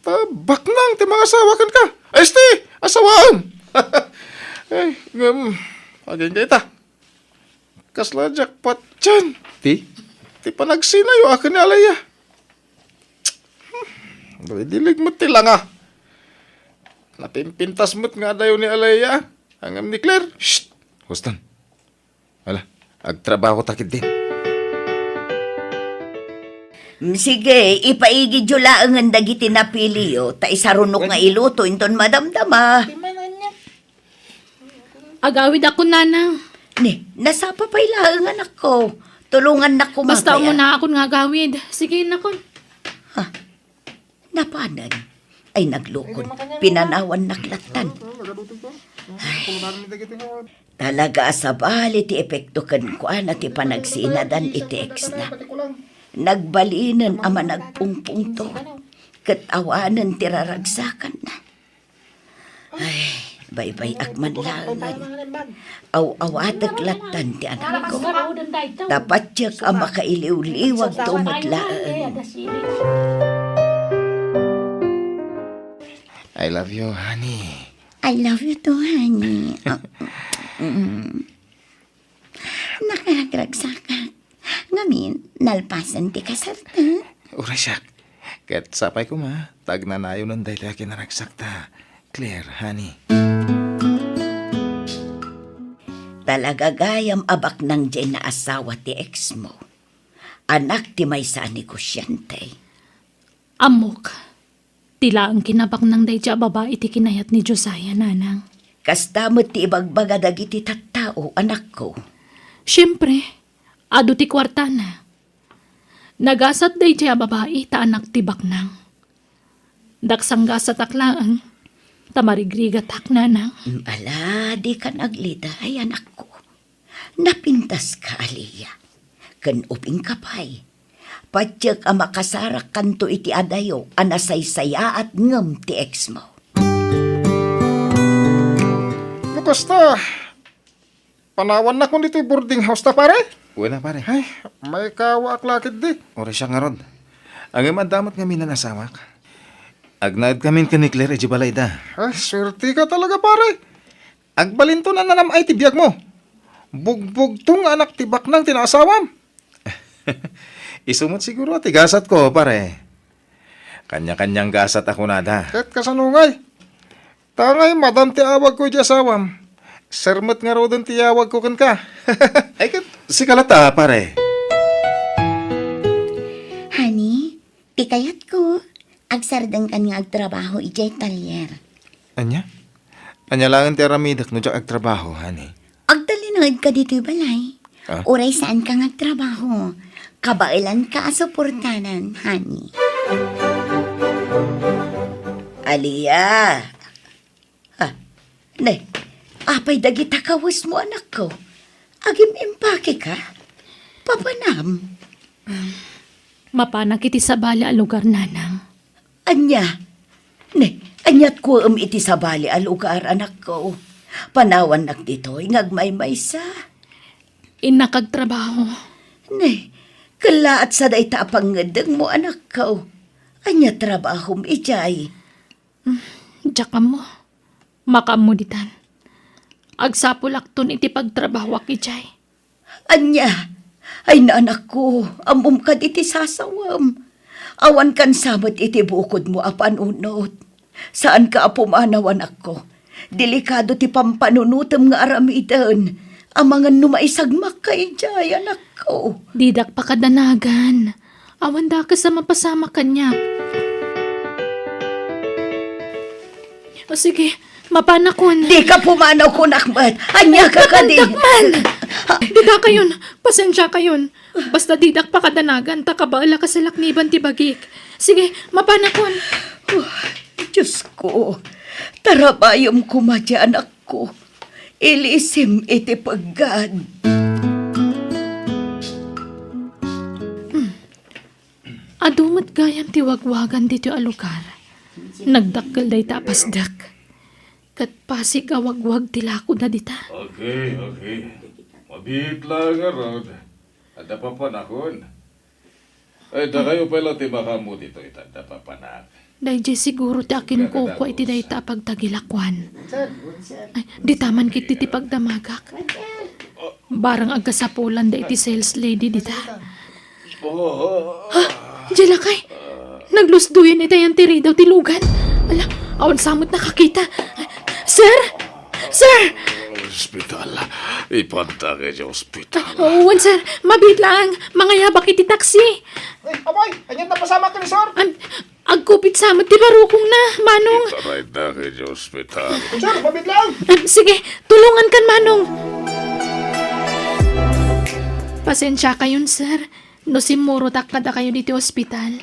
Ta baknang ti mangasawa kenka. Ay, esti, asawaem! Ay, ngem, agingga ita. Kasla jackpot diay. Ti? Ti panagsinayo aken ni Alaya. Hmm, dilig met ti langa. Napimpintas met nga adayo ni Alaya. Ngem ni Claire, shh! Huston. Ala, agtrabaho ta ketdin. Mm, sige, ipaigidyo laengen dagiti napiliyo, ta isarunok nga iluto inton madamdama. Agawidakon, nanang. Ni, nasapa pay laeng, anakko. Tulongannak koma. Basta pay, ah, umunakon nga agawid. Sige, nakon. Ha? Napanen? Ay, naglukon. Pinanawannak lattan. Ay, talaga a sabali ti epekto kenkuana ti panagsinadan iti ex-na. Nagbalinen a managpungpungto, ket awanen ti raragsakanna. Ay, baybay-ak man laengen. Aw-awatek lattan ti anakko. Ta patiek a makailiwliwagto met laeng. I love you, honey. I love you too, honey. Ah, mm. Nakaragragsakak. Ngamin, nalpasen ti kasarta. Uray siak. Ket sapay koma, ta agnanayonen daytoy a kinaragsakta. Claire, honey. Talaga gayam a baknang diay naasawa ti ex mo. Anak ti maysa a negosyante. Ammok. Ti laeng kinabaknang daydiay a babai ti kinayat ni Josiah, nanang. Kasta met ti ibagbaga dagiti tattao, anakko. Siempre, adu ti kuartana. Nagasat daydiay a babai ta anak ti baknang. Daksanggasatak laeng, ta marigrigatak, nanang. Mm, ala, dikan agliday, anakko. Napintaska, Aliyah. Ken ubingka pay. Patiek a makasarakkanto iti adayo a nasaysayaat ngem ti ex mo. No kasta, panawannakon ditoy boarding house ta, pare? Wen a, pare. Ay, maikawaak la ketdi. Uray siak ngarud. Ngem adda met ngamin nan asawak. Agnaedkamin ken ni Claire idiay balayda. Ay, suerteka talaga, pare. Agbalinto a nanam-ay ti biagmo. Bugbugto nga anak ti baknang ti naasawam. Isu met siguro ti gasatko, pare. Kanya-kaniang gasat a kunada. Ket kasano ngay? Ta ngay, madam ti awagko idiay asawam. Sir met ngaruden ti awagko kenka. Ay, ket sika latta, pare. Honey, ti kayatko, agsardengkan nga agtrabaho idiay talyer. Ania? Ania laeng ti aramidek no diak agtrabaho, honey? Agtalinaedka ditoy balay. Ah? Uray saanka nga agtrabaho, kabaelanka a suportanan, honey. Aliyah! Ah, ne, apay dagita kawesmo, anakko? Agim-impakeka? Papanam? Mapanak iti sabali a lugar, nanang. Ania? Ne, aniat kuem iti sabali a lugar, anakko? Panawannak ditoy nga agmaymaysa. Innak agtrabaho. Ne, kellaat sa dayta a pangngeddengmo, anakko. Ania trabahom idiay? Hmm, diak ammo. Makaammo ditan. Agsapulakton iti pagtrabahoak idiay. Ania? Ay, nanakko, ammom kadi ti sasawem. Awankan sa met iti bukodmo a panunot. Saanka a pumanaw, anakko. Delikado ti pampanunotem nga aramiden. Amangan no maisagmakka idiay, anakko. Didak pakadanagan. Awan dakes a mapasamak kaniak. O sige, mapanakon. Dika pumanaw, kunak met. Ania ka kadi? Antak man! Didakayon, pasensiakayon. Basta didak pakadanagan, ta kabaelak a salakniban ti bagik. Sige, mapanakon. Oh, Diosko, tarabayem koma ti anakko. Ilisim iti peggad. Hmm. Adu met gayam ti wagwagan ditoy a lugar. Nagdakkel dayta a pasdek. Ket pasig a wagwag ti lakoda dita. Okay, okay. Mabiit lang ngarud. Adda papanakon. Ay, dakayo pay la ti makaammo ditoy, ta adda papanak. Daydiay siguro ti akinkukua iti dayta a pagtagilakuan. Ay, dita man ketdi ti pagdamagak. Barang agkasapulan da iti sales lady dita. Oh. Ha? Diay lakay? Naglusdoyen itayan ti ridaw ti lugan. Ala, awan sa met nakakita. Sir? Sir! Ospital. Ipanta ka sa ospital. Wen, sir. Mabiit lang. Mangayabak iti taksi. Ay, amay! Ania ti napasamak ken ni sir? Am, agkupit sa met ti barukongna, Manong. Itarayda ka sa ospital. Sir, mabiit lang! Am, sige, tulongankan, Manong. Pasensiakayon, sir. No simmurotak kadakayo ditoy ospital.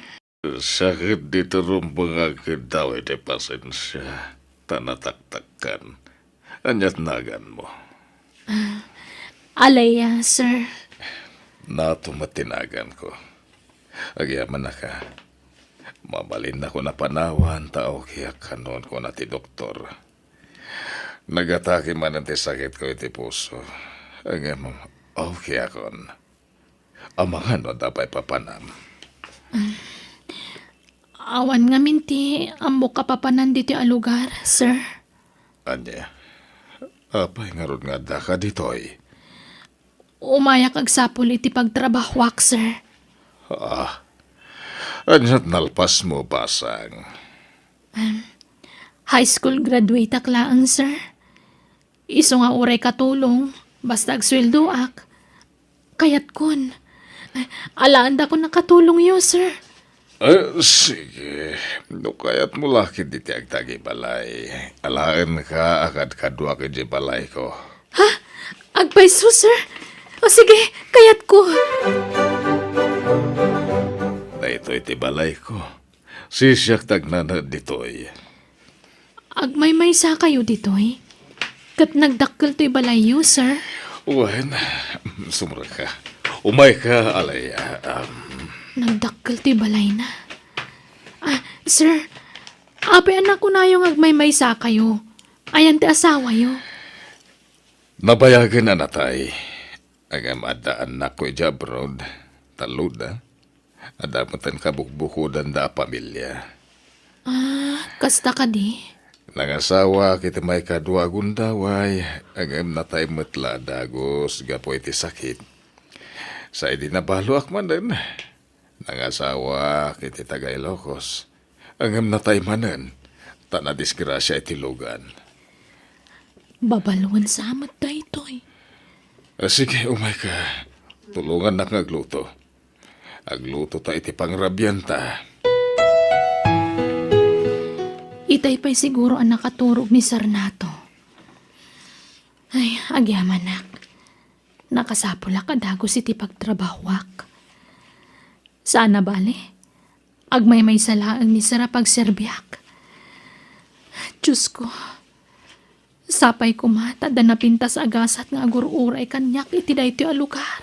Sakit ditoy rumbeng nga agkiddaw iti pasensia, ta nataktakkan. Ania ti naganmo? Ah, Alea, sir. Nato met ti naganko. Agyamanak a, mabalinnakon a panawan ta okay ak kanon, kuna ti doktor. Nagatake manen ti sakitko iti puso. Ngem okay akon. Amangan no adda pay papanam. Awan ngamin ti ammok a papanan ditoy a lugar, sir. Ania? Apay ngarud nga addaka ditoy? Umayak agsapul iti pagtrabahoak, sir. Ah, ania ti nalpasmo, basang? Em, high school graduateak laeng, sir. Isu nga uray katulong, basta agsueldoak. Kayatkon. Alaendakon a katulongyo, sir. Eh, sige. No kayatmo la ketdi ti agtagibalay, alaenka a kadkaduak idiay balayko. Ha? Agpayso, sir? O sige, kayatko. Daytoy ti balayko. Sisiak ti agnanaed ditoy. Agmaymaysakayo ditoy? Ket nagdakkel toy balayyo, sir? Wen, sumrekka. Umayka, Alea. Um. Nagdakkel toy balayna. Ah, sir, apay a nakunayo nga agmaymaysakayo? Ayan ti asawayo? Nabayagen a natay. Ngem adda annakko idiay abroad, talloda. Adda metten kabukbukodanda a pamilia. Ah, kasta kadi? Nangasawaak iti maikadua a gundaway, ngem natay met la a dagus gapu iti sakit. Sa idi nabaloak manen, nangasawaak iti taga-Ilocos. Ngem natay manen, ta nadisgrasia iti lugan. Babaluen sa met daytoy. Ah, sige, umayka. Tulongannak nga agluto. Agluto ta iti pangrabianta. Itay pay siguro a nakaturog ni Sarnato. Ay, agyamanak. Nakasapulak a dagus iti pagtrabahoak. Saan a bale, agmaymaysa laeng ni Sir a pagserbiak. Diosko, sapay koma ta adda napintas a gasat nga agur-uray kaniak iti daytoy a lugar.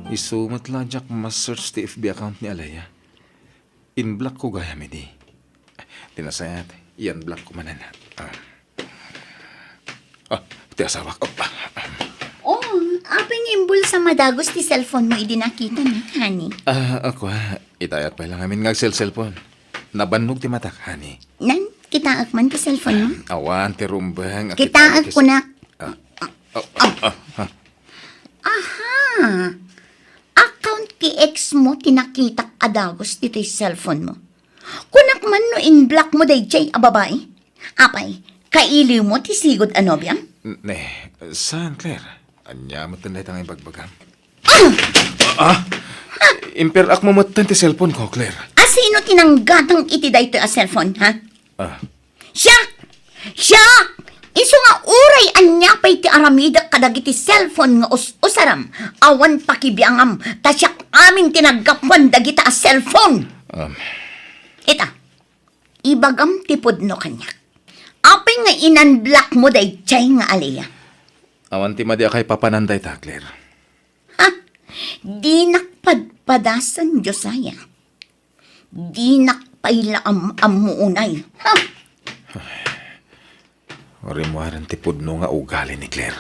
Isu met la diak ma-search ti F B account ni Alea. In-block ko gayam idi. Ti nasayaat, i-unblock ko manen. Ah. Ah, ti asawak. Oh, ah, ah. Oh, apay nga imbulsam a dagus ti cellphone mo idi nakitanak, honey? Ah, ako, ah. Itayak pay lang amin nga agselselpon. Nabannog ti matak, honey. Nan, kitaek man ti cellphone mo? Awan, ti rumbeng. Kitaek, kunak. Ah. Oh, ah, ah, ah. Aha! Account ti ex mo ti nakitak a dagus ditoy cellphone mo. Kunak man no in-block mo daydiay a babai. Apay, kailiw mo ti sigud a nobiam? Ne, saan, Claire? Ania met dayta nga ibagbagam? Ah! Ah! Imperak mo met ti cellphone ko, Claire. A sino ti nanggatang iti daytoy a cellphone, ha? Ah. Siak! Siak! Isu nga uray ania pay ti aramidek kadagiti cellphone nga us-usaram, awan pakibiangam, ta siak amin ti naggapuan dagita a cellphone. Um. Ita, ibagam ti pudno kaniak. Apay nga in-unblock mo daydiay nga Alea? Awan ti madi a kaipapanan dayta, Claire. Ha? Dinak padpadasen, Josiah. Dinak pay la am-ammo unay. Ha? Rimmuaren ti pudno nga ugali ni Claire.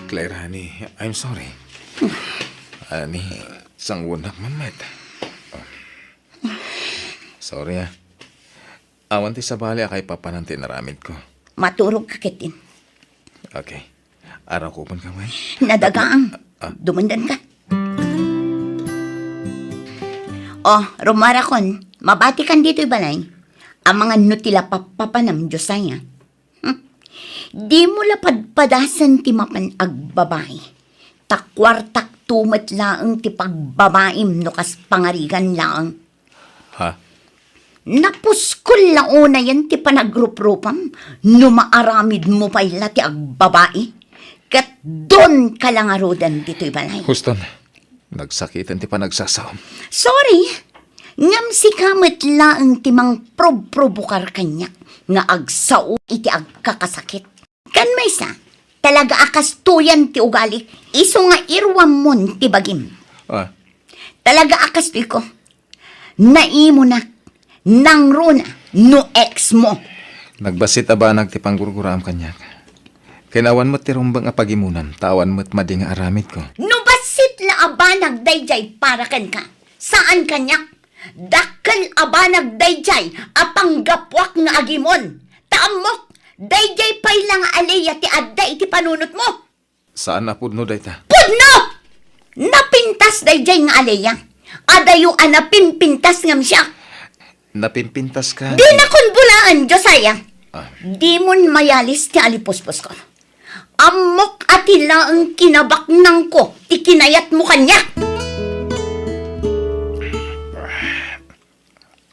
Claire, honey, I'm sorry. Honey, sangunak man met. Sorry, ah. Awan ti sabali a kaipapanan ti inaramidko. Maturog ka ketdin. Okay. Arakupen ka man? Nadagaang. Ah. Dumandan ka. Oh, rumuarakon, mabati kan ditoy balay. Amangan no ti la pappapanam, Josiah. Hmm. Di mo la padpadasen ti mapan agbabai. Ta kuartak to met laeng ti pagbabaim no kas pangarigan laeng. Ha? Napuskol la unayen ti panagruprupam no maaramid mo pay la ti agbabai. Ket don ka la ngaruden ditoy balay. Houston, nagsakiten ti panagsasaom. Sorry, ngem sika met laeng ti mangprobprobokar kaniak nga agsao iti agkakasakit. Ken maysa, talaga a kastoyan ti ugalik, isu nga iruammon ti bagim. Ah. Talaga a kastoyko. Naimunak, nangruna, no ex mo. Nagbassit a banag ti panggurguraam kaniak. Ken awan met ti rumbeng a pagimonam, ta awan met madi nga aramidko. No bassit la a banag daydiay para kenka, saan kaniak. Dakkel a banag daydiay a panggapuak nga agimon. Ta ammok, daydiay pay la nga Alea ti adda iti panunotmo. Saan a pudno dayta. Pudno! Napintas daydiay nga Alea. Adayo a napimpintas ngem siak. Napimpintas ka? Dinakon bulaan, Josiah. Ah. Dimon mayalis ti alipuspusko. Ammok a ti laeng kinabaknangko ti kinayatmo kaniak.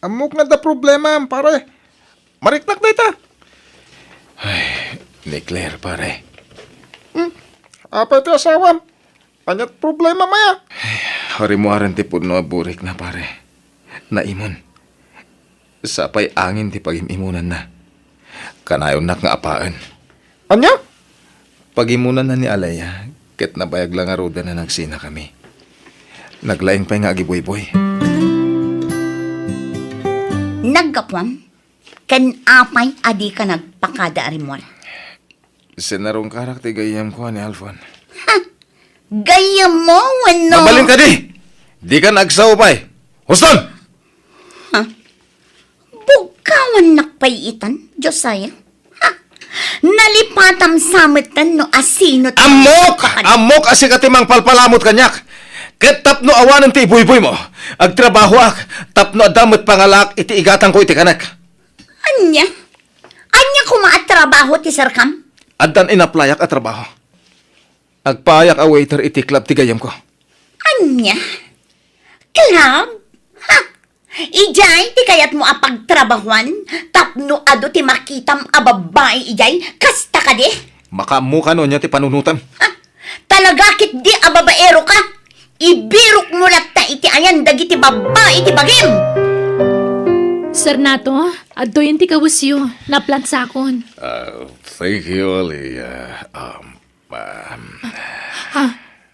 Ammok nga adda problema, pare. Mariknak dayta. Ay, ni Claire, pare. Hmm? Apay ti asawam? Ania't problema, maya? Ay, rimmuaren ti pudno a burikna, pare. Naimon. Sapay angin ti pagim-imonanna. Kanayonnak nga apaen. Ania? Pagimonanna ni Alea, ket nabayag la ngaruden a nagsinakami. Naglaing pay nga agibuyboy. Naggapuam? Ken apay a dika nagpakada a rimmuar? Sinarungkarak ti gayyemko, ni Alfon. Ha? Gayyemmo wenno? Mabalin kadi! Dika agsao pay! Houston! Ha? Bugkawannak pay itan, Josiah? Ha? Nalipatam sa metten no asino ti Ammok! nagpakad- Ammok a sika ti mangpalpalamut kaniak. Ket tapno awanen ti ibuyboymo, agtrabahoak tapno adda met pangalaak iti igatangko iti kanek. Ania? Ania koma a trabaho ti serkam? Addan inaplayak a trabaho. Agpaayak a waiter iti club ti gayyemko. Ania? Club? Ha? Idiay ti kayatmo a pagtrabahoan tapno adu ti makitam a babbai idiay? Kasta kadi? Makaammoka no ania ti panunotem. Ha? Talaga ketdi a babaero ka? Ibirok mo latta iti ayan dagiti babbai ti bagim! Sir Nato, adtoyen ti kawesyo. Naplansakon. Ah, thank you, Alea. Um, um, Ha?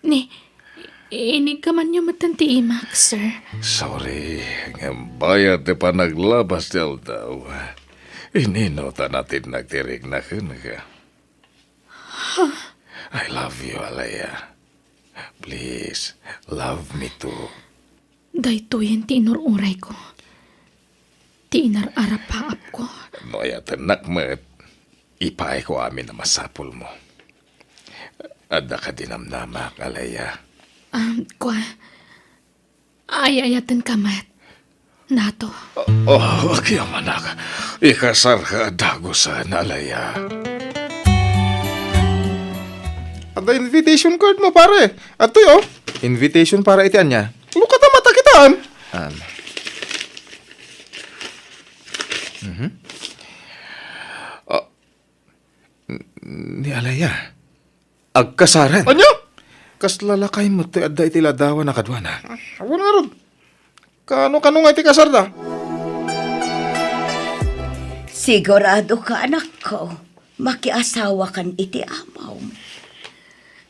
Ni, inigkamanyo metten ti imak, sir. Sorry, ngem bayat ti panaglabas ti aldaw. Inino ta natidnak ti rikna kenka? I love you, Alea. Please, love me too. Daytoyen ti inur-urayko. Ti inar-arapaapko. No ayatennak met, ipaayko amin a masapulmo. Adda kadi namnamak, Alea? Um, kua, ay-ayatenka met, Nato. Oh, agyamanak. Ikasarka a dagusen, Alea. Adda invitation card mo, pare. Adtoy, oh. Invitation para iti ania? Lukata matakitaan. Um. Mhm. Ah, N-, ni Alea, agkasaren. Ania? Kasla lakay met ti adda iti ladawan a kaduana. Awan ngarud. Kano-kano nga iti kasarda? Sigurado ka, anakko, makiasawakan iti amom.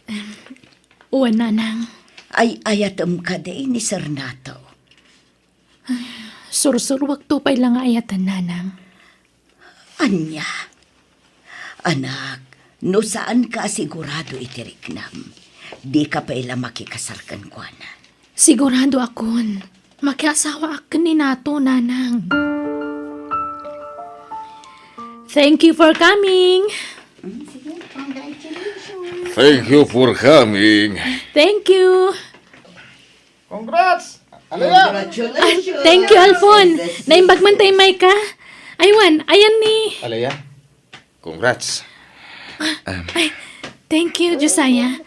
Em, wen, nanang. Ay-ayatem kadi ni Sir Nato? Sursuruakto pay la nga ayaten, nanang. Ania? Anak, no saanka a sigurado iti riknam, dika pay la makikasar kenkuana. Siguradoakon. Makiasawaak ken ni Nato, nanang. Thank you for coming. Thank you for coming. Thank you. Congrats! Alea! Ah, thank you, Alfon. Naimbag man ta immay ka. Ay, wen, ayan ni... Alea, congrats. Um, Ay, thank you, Josiah.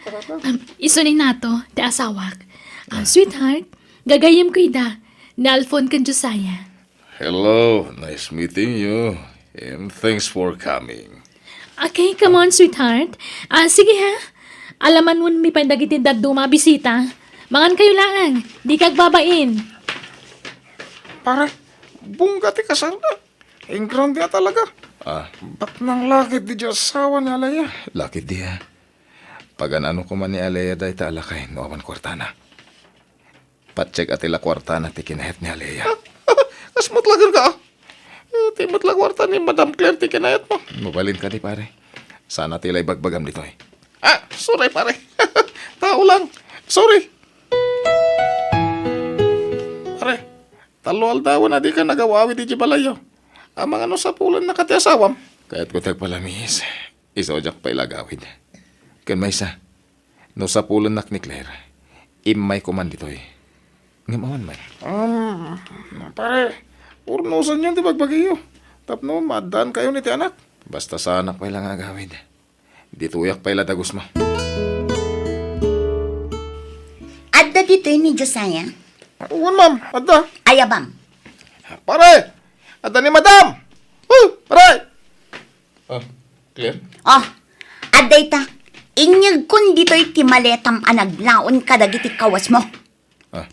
Um, isu ni Nato, ti asawak. Ah, sweetheart, gagayyemko ida, ni Alfon ken Josiah. Hello, nice meeting you, and thanks for coming. Okay, come on, sweetheart. Ah, sige ha. Alamanonmi pay dagiti dadduma a bisita. Mangankayo laeng, dika agbabain. Pare, bongga ti kasarda. Ingrande a talaga. Ah. Bat nang lakit di asawa ni Alea. Lakit di, ah. Pagan-ano koma ni Alea dayta a lakay no awan kuartana. Patsekna ti la kuartana ti kinayat ni Alea. Kas met la kenka, ah. Eh, ti met la kuarta ni Madam Claire ti kinayatmo. Mabalin kadi, pare. Sana ti la ibagbagam ditoy. Ah, sorry, pare. Tao lang. Sorry. Pare, tallo aldawen a dika nagaw-awid idiay balayyo. Amangan no sapulennaka ti asawam. Kayatko ti agpalamiis. Isu a diak pay la agawid. Ken maysa, no sapulennak ni Claire, immayko man ditoy. Ngem awan met. Um, pare, urnosanyon ti bagbagiyo. Tapno maaddaankayon iti anak. Basta saanak pay la nga agawid. Ditoyak pay la dagusmo. Adda ditoy ni Josiah? Wen, ma'am. Adda. Aya, ma'am. Pare! Adda ni Madam! Oh, pare! Ah, Claire? Oh, adda ita. Inyegkon ditoy ti maletam a naglaon kadagiti kawasmo. Ah,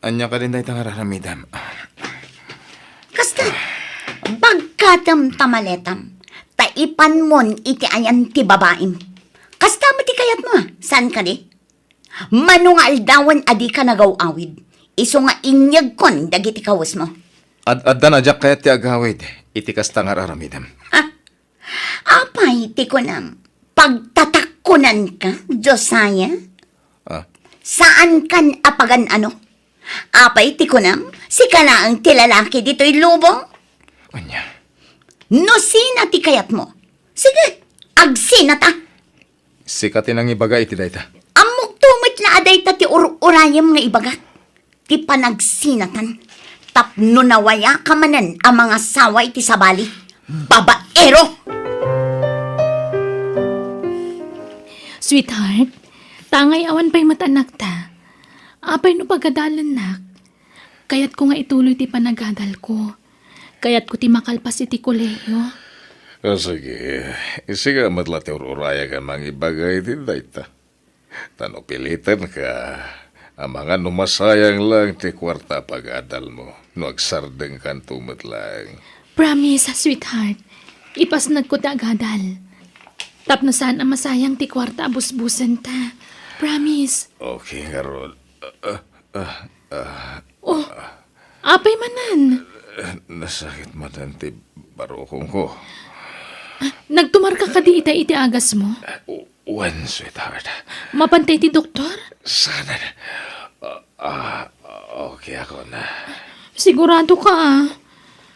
ania kadin dayta nga ar-aramidem? Kasta, bagkatem ta maletam, ta ipanmon iti ayan ti babaim. Kasta met ti kayatmo, a? Saan kadi? Mano nga aldawen a dika nagaw-awid, isu nga inyegkon dagiti kawesmo. Ad-addan a diak kayat ti agawid iti kasta nga ar-aramidem. Ha? Apay ti kunam, pagtatakkunanka, Josiah? Ah. Saankan a pagan-ano? Apay ti kunam, sika laeng ti lalaki ditoy lubong? Ania? No sina ti kayatmo, sige, agsinata. Sika ti nangibaga iti dayta. Ammokto met la a dayta ti ur-urayem nga ibagak. Ti panagsinatan. Tapno nawayaka manen a mangasawa iti sabali. Babaero! Sweetheart, tangay awan pay met anakta. Apay no pagadalennak? Kayatko nga ituloy ti panagadalko. Kayatko ti makalpas iti kolehiyo. Ah, sige. Sika met la ti ur-urayak a mangibaga iti dayta. Ta no pilitenka, amangan no masayang lang ti kuarta a pagadalmo no agsardengkanto met lang. Promise, sweetheart. Ipasnekko ti agadal. Tapno saan a masayang ti kuarta a busbusenta. Promise. Okay, ngarud. Ah, ah, ah, ah. Oh, apay manen? Eh, nasakit manen ti barukongko. Ah, nagtumarka kadi ita iti agasmo? U-, wen, sweetheart. Mapantay ti doktor? Saan? Ah, ah, okay ako na. Sigurado ka, ah.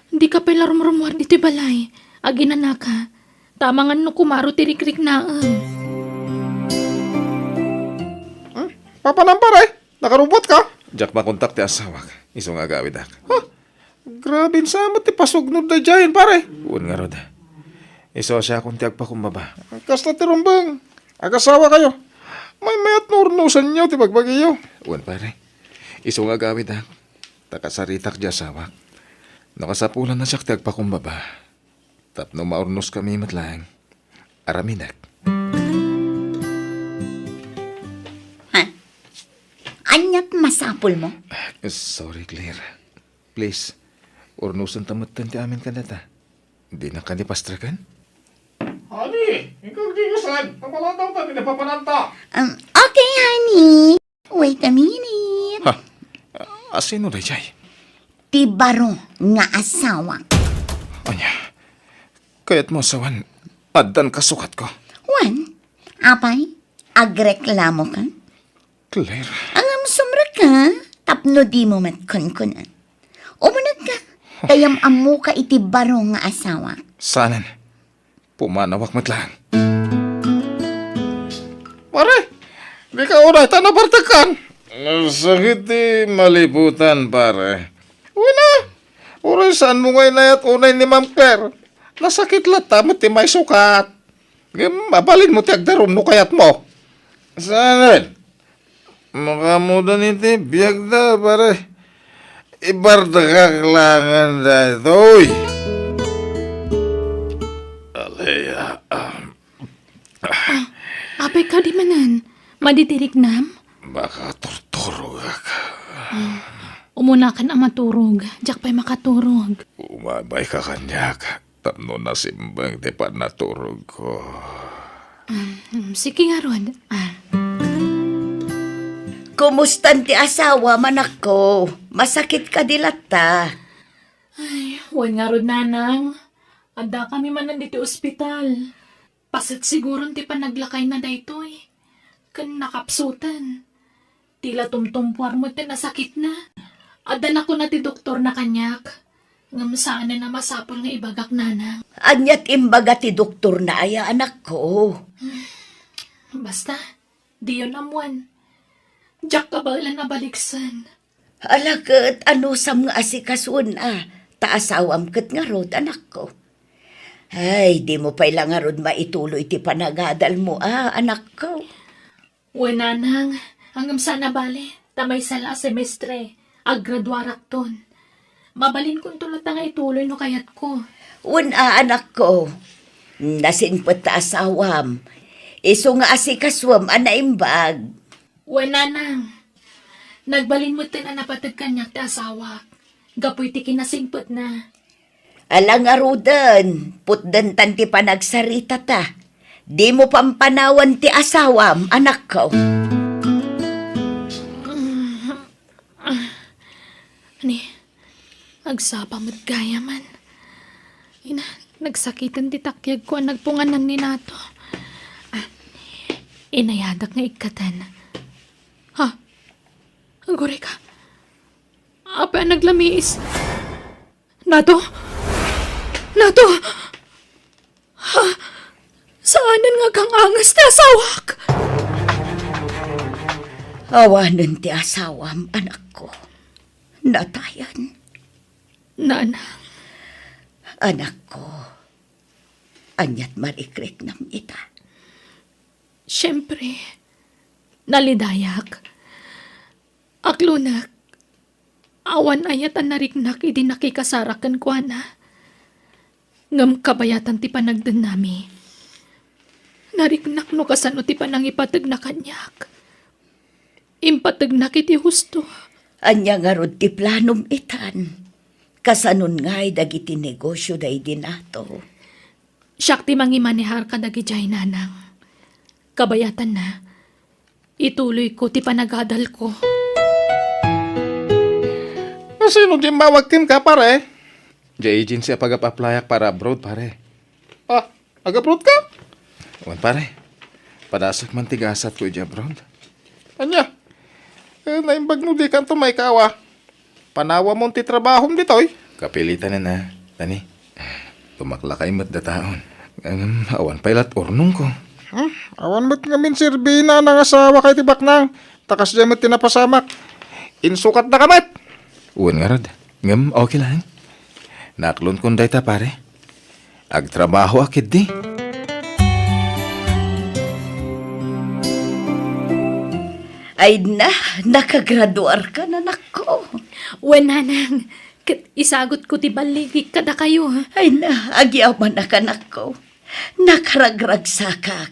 Di ka pay la rumrumuar ditoy balay. Aginanaka. Ta amangan no kumaro ti rikriknaem. Apanan, pare? Nakarubuatka? Diak makontak ti asawak. Isu nga agawidak. Ha? Grabe sa met ti pasugnod daydiayen, pare. Wen ngarud. Isu a siakon ti agpakumbaba. Kasta ti rumbeng. Agasawakayo. Maymayat no urnosenyo ti bagbagiyo. Wen, pare. Isu nga agawidak. Ta kasaritak ti asawak. No kasapulan a siak ti agpakumbaba. Tapno maurnoskami met laeng. Aramidek. Ha? Ania ti masapulmo? Sorry, Claire. Please, urnosenta metten ti amin kadata. Dinak kadi pastreken? Honey, inka agdigisan. Papalatawta ti napapananta. Um, okay, honey. Wait a minute. Ha? A, sino daydiay? Ti baro nga asawak. Ania? Kayatmo a sawen, addan kasukatko? Wen, apay, agreklamoka? Claire. Ngem sumrekka, tapno dimo met kunkunen. Umunegka, ta yam-ammoka iti baro nga asawak. Saanen. Pumanawak met laeng. Pare, dika unay ta nabartekkan. Sakit ti maliputan, pare. Wen a, uray saanmo nga inayat unay ni Ma'am Claire. Nasakit latta met ti maisukat. Ngem mabalinmo ti agdarum no kayatmo. Saanen? Makaammoda iti biagda, pare. Ibartekak laengen daytoy. Alea, ah. Ah, apay kadi manen? Madi ti riknam? Makaturturogak. Ah, umunakan a maturog. Diak pay makaturog. Umaymayka kaniak. Tapno nasimbeng ti pannaturogko. Um, um, sige ngarud. Ah. Kumustan ti asawam, anakko? Masakit kadi latta? Ay, wen ngarud, nanang. Addakami manen ditoy ospital. Paset siguron ti panaglakayna daytoy. Ken nakapsutan. Ti la tumtumpuar met ti nasakitna. Adda nakuna ti doktorna kaniak. Ngem saanen a masapul nga ibagak, nanang. Ania ti imbaga ti doktorna aya, anakko? Basta, diyon ammoen. Diak kabaelan a baliksen. Ala ket, anusam nga asikasuen a, ta asawam ket ngarud, anakko. Ay, dimo pay la ngarud maituloy ti panagadalmo a, anakko. Wen, nanang, ngem saan a bale, ta maysa la a semestre, aggraduarakton. Mabalinkonto latta nga ituloy no kayatko. Wen a, anakko. Nasingpet ta asawam. Isu nga asikasuem a naimbag. Wen, nanang. Nagbalin metten a napateg kaniak ti asawak, gapu iti kinasingpetna. Ala ngaruden, putdentan ti panagsaritata. Dimo pampanawan ti asawam, anakko. Ni, agsapa met gayamen. Ina, nagsakiten ti takyagko a nagpunganan ni Nato. Ah, inayadak nga ikkaten. Ha? Agurayka. Apay a naglamiis? Nato? Nato! Ha? Saanen nga agkang-angas ti asawak? Awanen ti asawam, anakko. Natayen. Nanang. Anakko, aniat marikriknam ita? Siempre, nalidayak. Aklonek, awan ayat a nariknak idi nakikasarak kenkuana. Ngem kabayatan ti panagdennami, nariknak no kasano ti panangipategna kaniak. Impategnak iti husto. Ania ngarud ti planom itan? Kasanon ngay dagiti negosio daydi Nato? Siak ti mangimanehar kadagidiay, nanang. Kabayatanna, ituloyko ti panagadalko. Sino ti immawag kenka, pare? Diay agency a pagap-applyak para abroad, pare. Ah, ag-abroad ka? Wen, pare. Padasek man ti gasatko idiay abroad. Ania? Eh, naimbag no dikanto maikaw a. Panawamon ti trabahom ditoy? Kapilitanen a, Tani. Tumaklakay met dataon. Ngem awan pay lat urnongko. Hmm? Awan met ngamin serbina a nangasawaka iti baknang. Ta kasdiay met ti napasamak. Insukatnaka met. Wen ngarud. Ngem okay lang. Naaklonko dayta, pare. Agtrabahoak ketdi. Ay na, nakagraduarkan, anakko. Wen, nanang, ket isagutko ti balligik kadakayo. Ay na, agyamanak, anakko. Nakaragragsakak.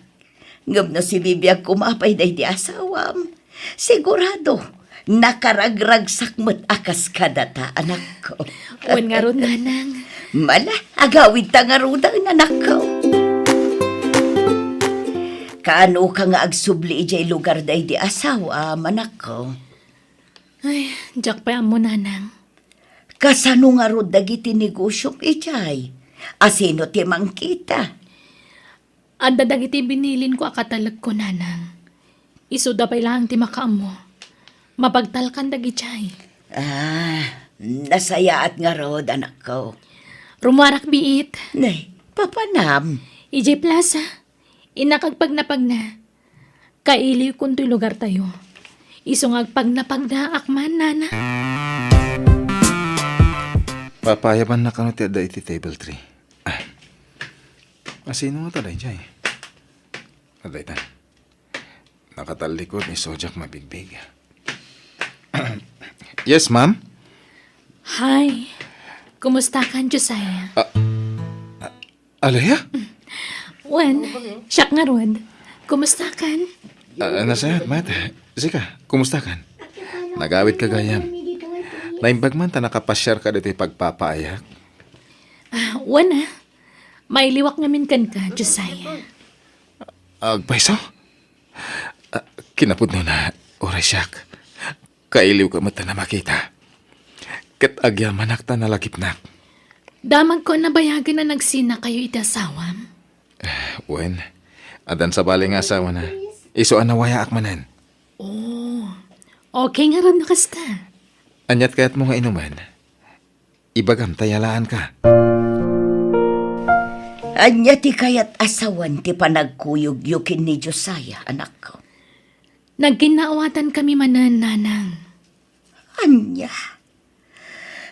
Ngem no sibibiag koma pay daydi asawam, sigurado, nakaragragsak met a kas kadata, anakko. Wen ngarud, nanang. Mala, agawidta ngaruden, anakko. Kaanoka nga agsubli idiay lugar daydi asawam, anakko? Ay, diak pay ammo, nanang. Kasano ngarud dagiti negosiom idiay? Asino ti mangkita? Adda dagiti binilinko a katalekko, nanang. Isuda pay laeng ti makaammo. Mapagtalkan dagidiay. Ah, nasayaat ngarud, anakko. Rummuarak biit. Nay, papanam? Idiay plaza. Innak agpagnapagna. Kailiwkon toy lugartayo. Isu nga agpagnapagnaak man, nana. Papayabanna kano ti adda iti table three. Ah. Asino nga ta daydiay? Adda ita. Nakatallikod ni Sojak mabigbig. Yes, ma'am? Hi. Kumusta kan, Josiah? Ah, ah, Alea? Wen, siak ngarud. Kumusta kan? Ah, nasayaat met. Sika, kumusta kan? Nagawid ka gayam. Naimbag man ta nakapasiarka ditoy pagpapaayak. Ah, wen, ah. Mailiwak ngamin kenka, Josiah. Agpayso? Ah, kinapudnona, uray siak. Kailiwko met ta makita. Ket agyamanak ta nalagipnak. Damagko a nabayagen a nagsinakayo iti asawam. Wen, addan sabali nga asawana. Isu a nawayaak manen. Oh, okay ngarud no kasta. Aniat kayatmo nga inumen? Ibagam ta yalaanka. Ania ti kayat a sawen ti panagkuyogyo ken ni Josiah, anakko? Nagkinnaawatan kami manen, nanang. Ania?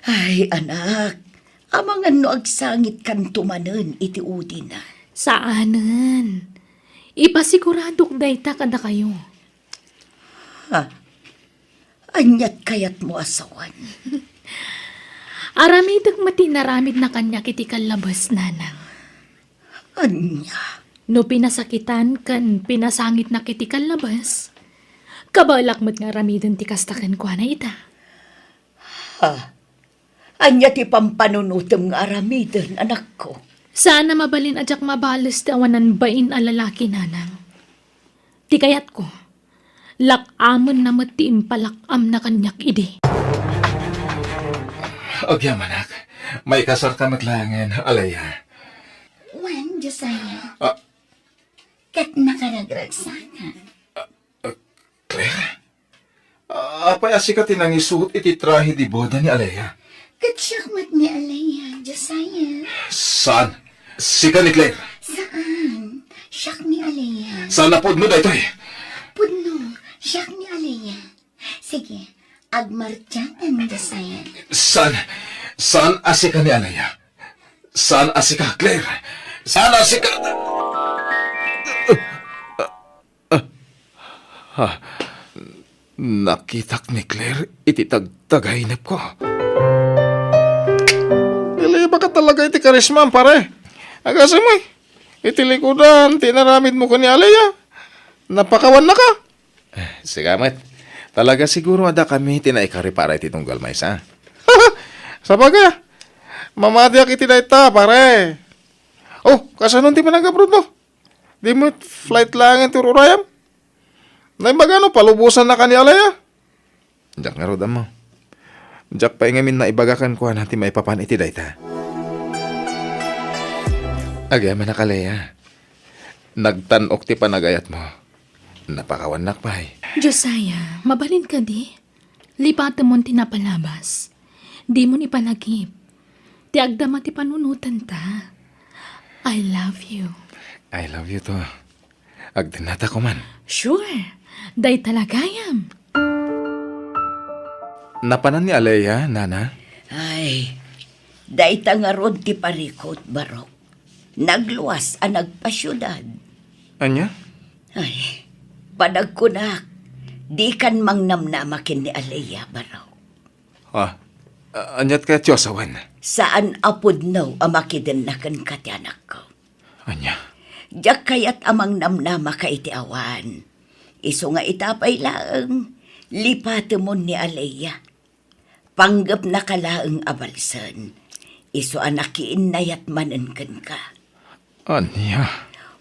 Ay, anak, amangan no agsangitkanto manen iti udina. Saanen. Ipasiguradok dayta kadakayo. Ha? Aniat kayatmo a sawen? Aramidek met ti inaramidna kaniak iti kallabes, nanang. Ania? No pinasakitan ken pinasangitnak iti kallabes, kabaelak met nga aramiden ti kasta kenkuana ita. Ha? Ania ti pampanunotem nga aramiden, anakko? Saan a mabalin a diak mabales ti awanan bain a lalaki, nanang. Ti kayatko, lak-amenna met ti impalak-amna kaniak idi. Agyamanak, maikasarka met laengen, Alea. Wen, Josiah. Ah. Ket nakaragragsaka. Ah, Claire? Ah, apay a sika ti nangisuot iti trahe de boda ni Alea? Ket siak met ni Alea, Josiah. Saan? Sika ni Claire? Saan. Siak ni Alea. Saan a pudno daytoy? Pudno, siak ni Alea. Sige, agmartiatan, Josiah. Saan? Saan a sika ni Alea? Saan a sika, Claire? Saan a sika? Ah, nakitak ni Claire iti tagtagainepko. Nalibaka talaga iti karismam, pare. Agasem, ay. Iti likudan, ti inaramidmo ken ni Alea. Napakawannaka. Eh, sika met. Talaga siguro adda kami ti naikaripara iti tunggal maysa. Sabagay, mamatiak iti dayta, pare. Oh, kasano ti panag-abroad mo? Di met flight laengen ti ururayam? Naimbagano, palubosannaka ni Alea? Diak ngarud ammo. Diak pay ngamin naibaga kenkuana ti maipapan iti dayta. Agyamanak, Alea. Nagtan-ok ti panagayatmo. Napakawannak pay. Josiah, mabalin kadi? Lipatemon ti napalabas. Dimon ipalagip. Ti agdama ti panunotanta. I love you. I love you too. Agdennata koman. Sure. Dayta la gayam. Napanan ni Alea, Nana? Ay, dayta ngarud ti parikut, Barok. Nagluas a nagpasiudad. Ania? Ay, panagkunak, dikan mangnamnama ken ni Alea, Barok. Ah, a-, aniat kayat ti asawen? Saan a pudno a makidenna kenka ti anakko. Ania? Diak kayat a mangnamnamaka iti awan. Isu nga ita pay laeng, lipatemon ni Alea. Panggepnaka laeng a balsen. Isu a nakiinnayat manen kenka. Ania?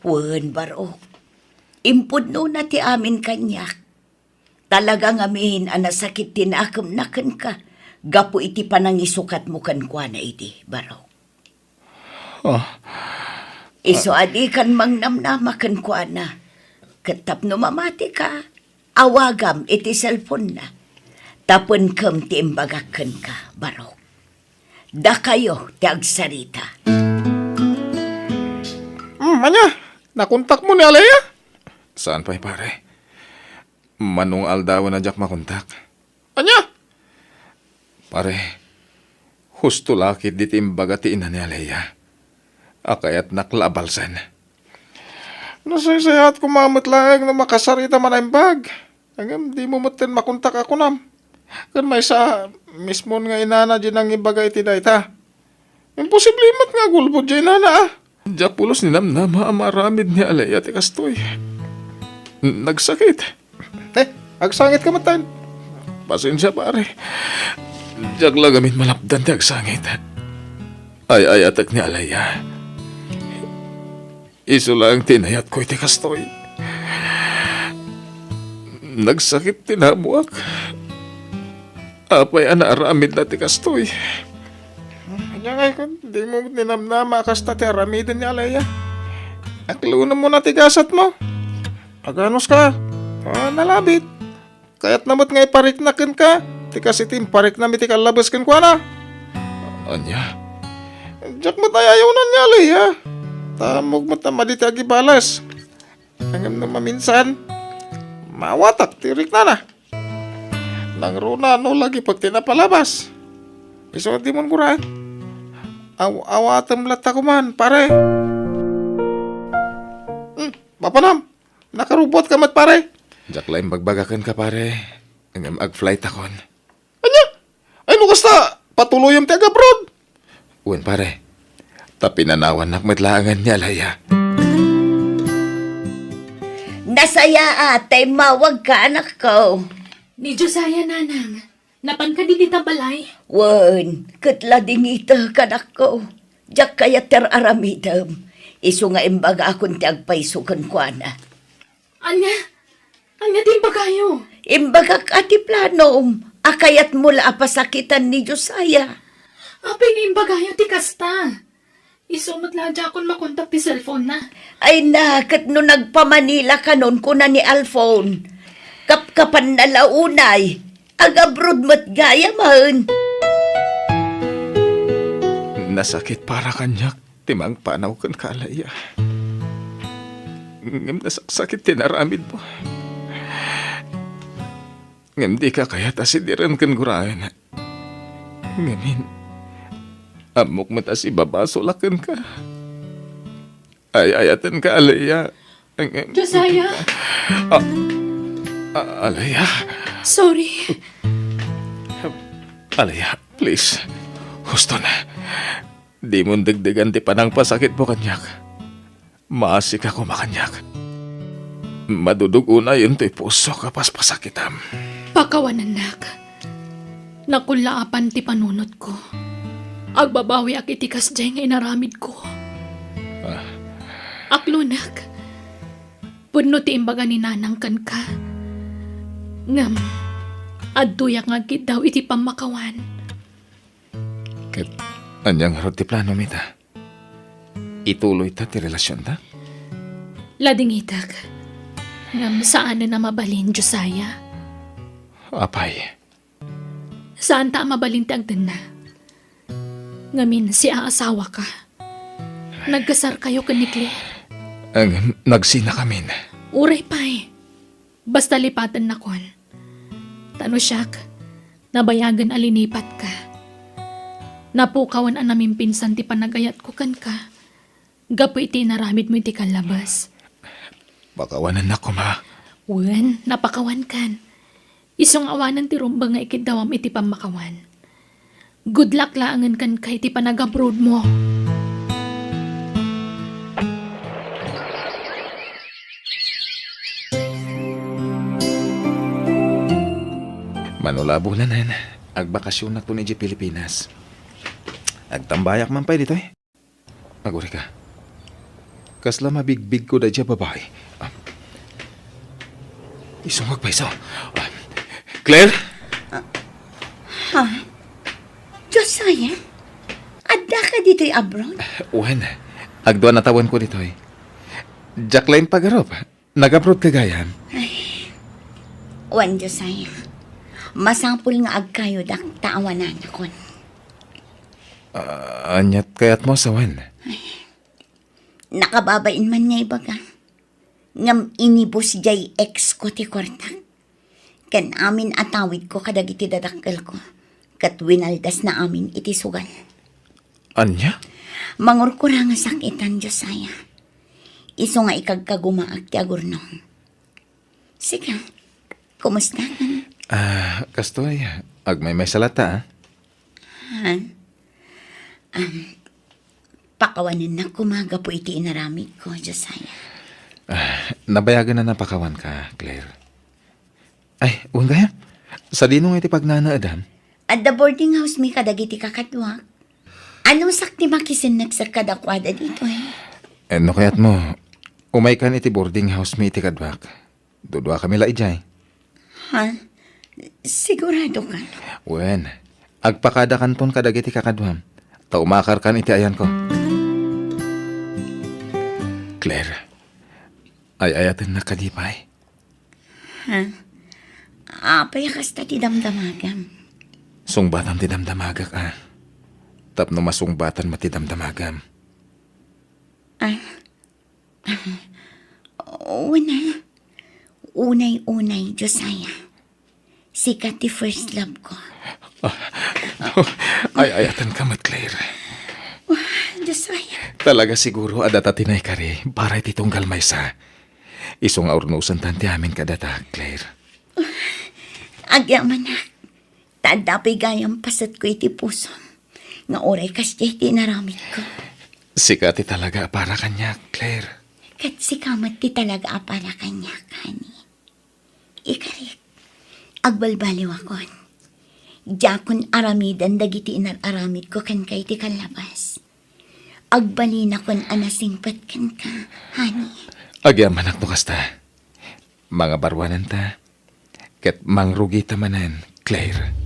Wen, Barok. Impudnona ti amin kaniak. Talaga ngamin a nasakit ti nakemna kenka gapu iti panangisukatmo kenkuana idi, Barok. Ah. Isu a dikan mangnamnama kenkuana. Ket tapno mamatika, awagam iti cellphone-na. Tapenkem ti imbagak kenka, Barok. Dakayo ti agsarita. Hmm, ania? Nakontakmo ni Alea? Saan pay, pare. Mano nga aldawen a diak makontak. Ania? Pare, husto la ketdi ti imbaga ti ina ni Alea a kayatnak la a balsen. Nasaysayaat koma met laeng no makasarita man a imbag. Ngem dimo metten makontak a kunam. Ken maysa, mismon nga inana diay nangibaga iti dayta. Imposible met nga agulbod diay inana, a. Diak pulos ninamnama a maaramid ni Alea ti kastoy. Nagsakit. Eh, agsangitka metten. Pasensia, pare. Diak la ngamin malapdan ti agsangit. Ay-ayatek ni Alea. Isu laeng ti inayatko iti kastoy. Nagsakit ti namoak. Apay a naaramidna ti kastoy? Ania ngay kun, dimo ninamnama a kasta ti aramiden ni Alea? Aklunem mo na ti gasatmo. Aganuska. Ah, nalabit. Kayatna met nga iparikna kenka ti kas iti impariknam iti kallabes kenkuana. Ania? Diak met ayayawnan ni Alea. Ta ammok met a madi ti agibales. Ngem no maminsan, maawatak ti riknana. Nangruna no lagipek ti napalabas. Isu a dimon guraen. Aw-, awatem latta koman, pare. Hmm, mapanam. Nakarubuatka met, pare. Diak la imbagbaga kenka, pare. Ngem ag-flightakon. Ania? Ay, no kasta, patuloyem ti ag-abroad? Wen, pare. Ta pinanawannak met laengen ni Alea. Nasayaat ta immawagka, anakko. Ni Josiah, nanang. Napanka dita balay? Wen, ket ladingitek, anakko. Diak kayat ti ar-aramidem. Isu nga imbagakon ti agpayso kenkuana. Ania? Ania ti imbagayo? Imbagak a ti planom a kayatmo la a pasakitan ni Josiah. Apay nga imbagayo ti kasta? Isu met la a diakon makontak ti cellphone-na. Ay na, ket no nagpa-Manila kanon, kuna ni Alfon, kapkapanna la unay. Ag-abroad met gayamen. Nasakit para kaniak ti mangpanaw kenka, Alea. Ngem nasaksakit ti naramidmo. Ngem dika kayat a sidiren ken guraen. Ngamin, ammok met a sibabasol a kenka. Ay-ayatenka, Alea. Ngem, Josiah! Ah, ah, Alea. Sorry. Alea, please. Husto na. Dimon degdegan ti panangpasakitmo kaniak. Maasika koma kaniak. Madudug-onayen toy pusok a paspasakitam. Pakawanennak. Nakullaapan ti panunotko. Agbabawiak iti kasdiay nga inaramidko. Ah. Aklonek. Pudno ti imbaga ni Nanang kenka. Ngem, adtoyak nga agkiddaw iti pammakawan. Ket ania ngarud ti planom ita? Ituloyta ti relasionta? Ladingitek. Ngem saanen a mabalin, Josiah. Apay? Saanta a mabalin ti agdenna. Ngamin, siaasawaka. Nagkasarkayo ken ni Claire. Ngem nagsinakamin. Uray pay. Basta lipatennakon. Ta no siak, nabayagen a linipatka. Napukawen a namimpinsan ti panagayatko kenka, gapu iti inaramidmo iti kallabas. Pakawanennak koma. Wen, napakawankan. Isu nga awanen ti rumbeng nga ikiddawam iti pammakawan. Good luck laengen kenka iti panagabroadmo. Mano la a bulan, agbakasionnakton idiay Pilipinas. Agtambayak man pay ditoy. Agurayka. Kasla mabigbigko daydiay a babai. Ah. Isu nga agpayso. Ah. Claire? Ha? Josiah? Addaka ditoy abroad? Wen, agdua a tawenko ditoy. Diak laeng pagarup. Nag-abroad ka gayam? Ay. Wen, Josiah. Masapul nga agkayodak ta awananakon. Ah, ania't kayatmo, sawen? Nakababain man nga ibaga. Ngem inibus diay ex ko ti kuartak. Ken amin a tawidko kadagiti dadakkelko, ket winaldasna amin iti sugal. Ania? Mangurkurangasak itan, Josiah. Isu nga ikagkagumaak ti agurnong. Sika, kumusta? Ah, kastoy, agmaymaysa latta, ah. Ha? Um, pakawanennak koma gapu iti inaramidko, Josiah. Ah, nabayagen a napakawanka, Claire. Ay, wen gayam. Sadino nga iti pagnanaedam? Adda boarding house mi kadagiti kakaduak. Anusak ti makisenneksek kadakuada ditoy? Eh, no kayatmo, umaykan iti boarding house mi iti kaduak. Duduakami la idiay. Ha? Sigurado ka? Wen, agpakadakanton kadagiti kakaduam, ta umakarkan iti ayanko. Claire, ay-ayatennak kadi pay? Ha? Apay a kasta ti damdamagam? Sungbatam ti damdamagak, a. Tapno masungbatan met ti damdamagam. Ah. Una, unay-unay, Josiah. Sika ti first love ko. Ah, ay-ayatenka met, Claire. Wah, Josiah. Talaga siguro a data ti naikari para iti tunggal maysa. Isu nga urnosentan ti amin kadata, Claire. Agyamanak. Ta adda pay gayam pasetko iti pusom nga uray kasdiay ti inaramidko. Sika ti talaga a para kaniak, Claire. Ket sika met ti talaga a para kaniak, honey. Ikarik, agbalbaliwakon. Diakon aramiden dagiti inar-aramidko kenka iti kallabas. Agbalinakon a nasingpet kenka, honey. Agyamanak no kasta. Mangabaruanenta, ket mangrugita manen, Claire.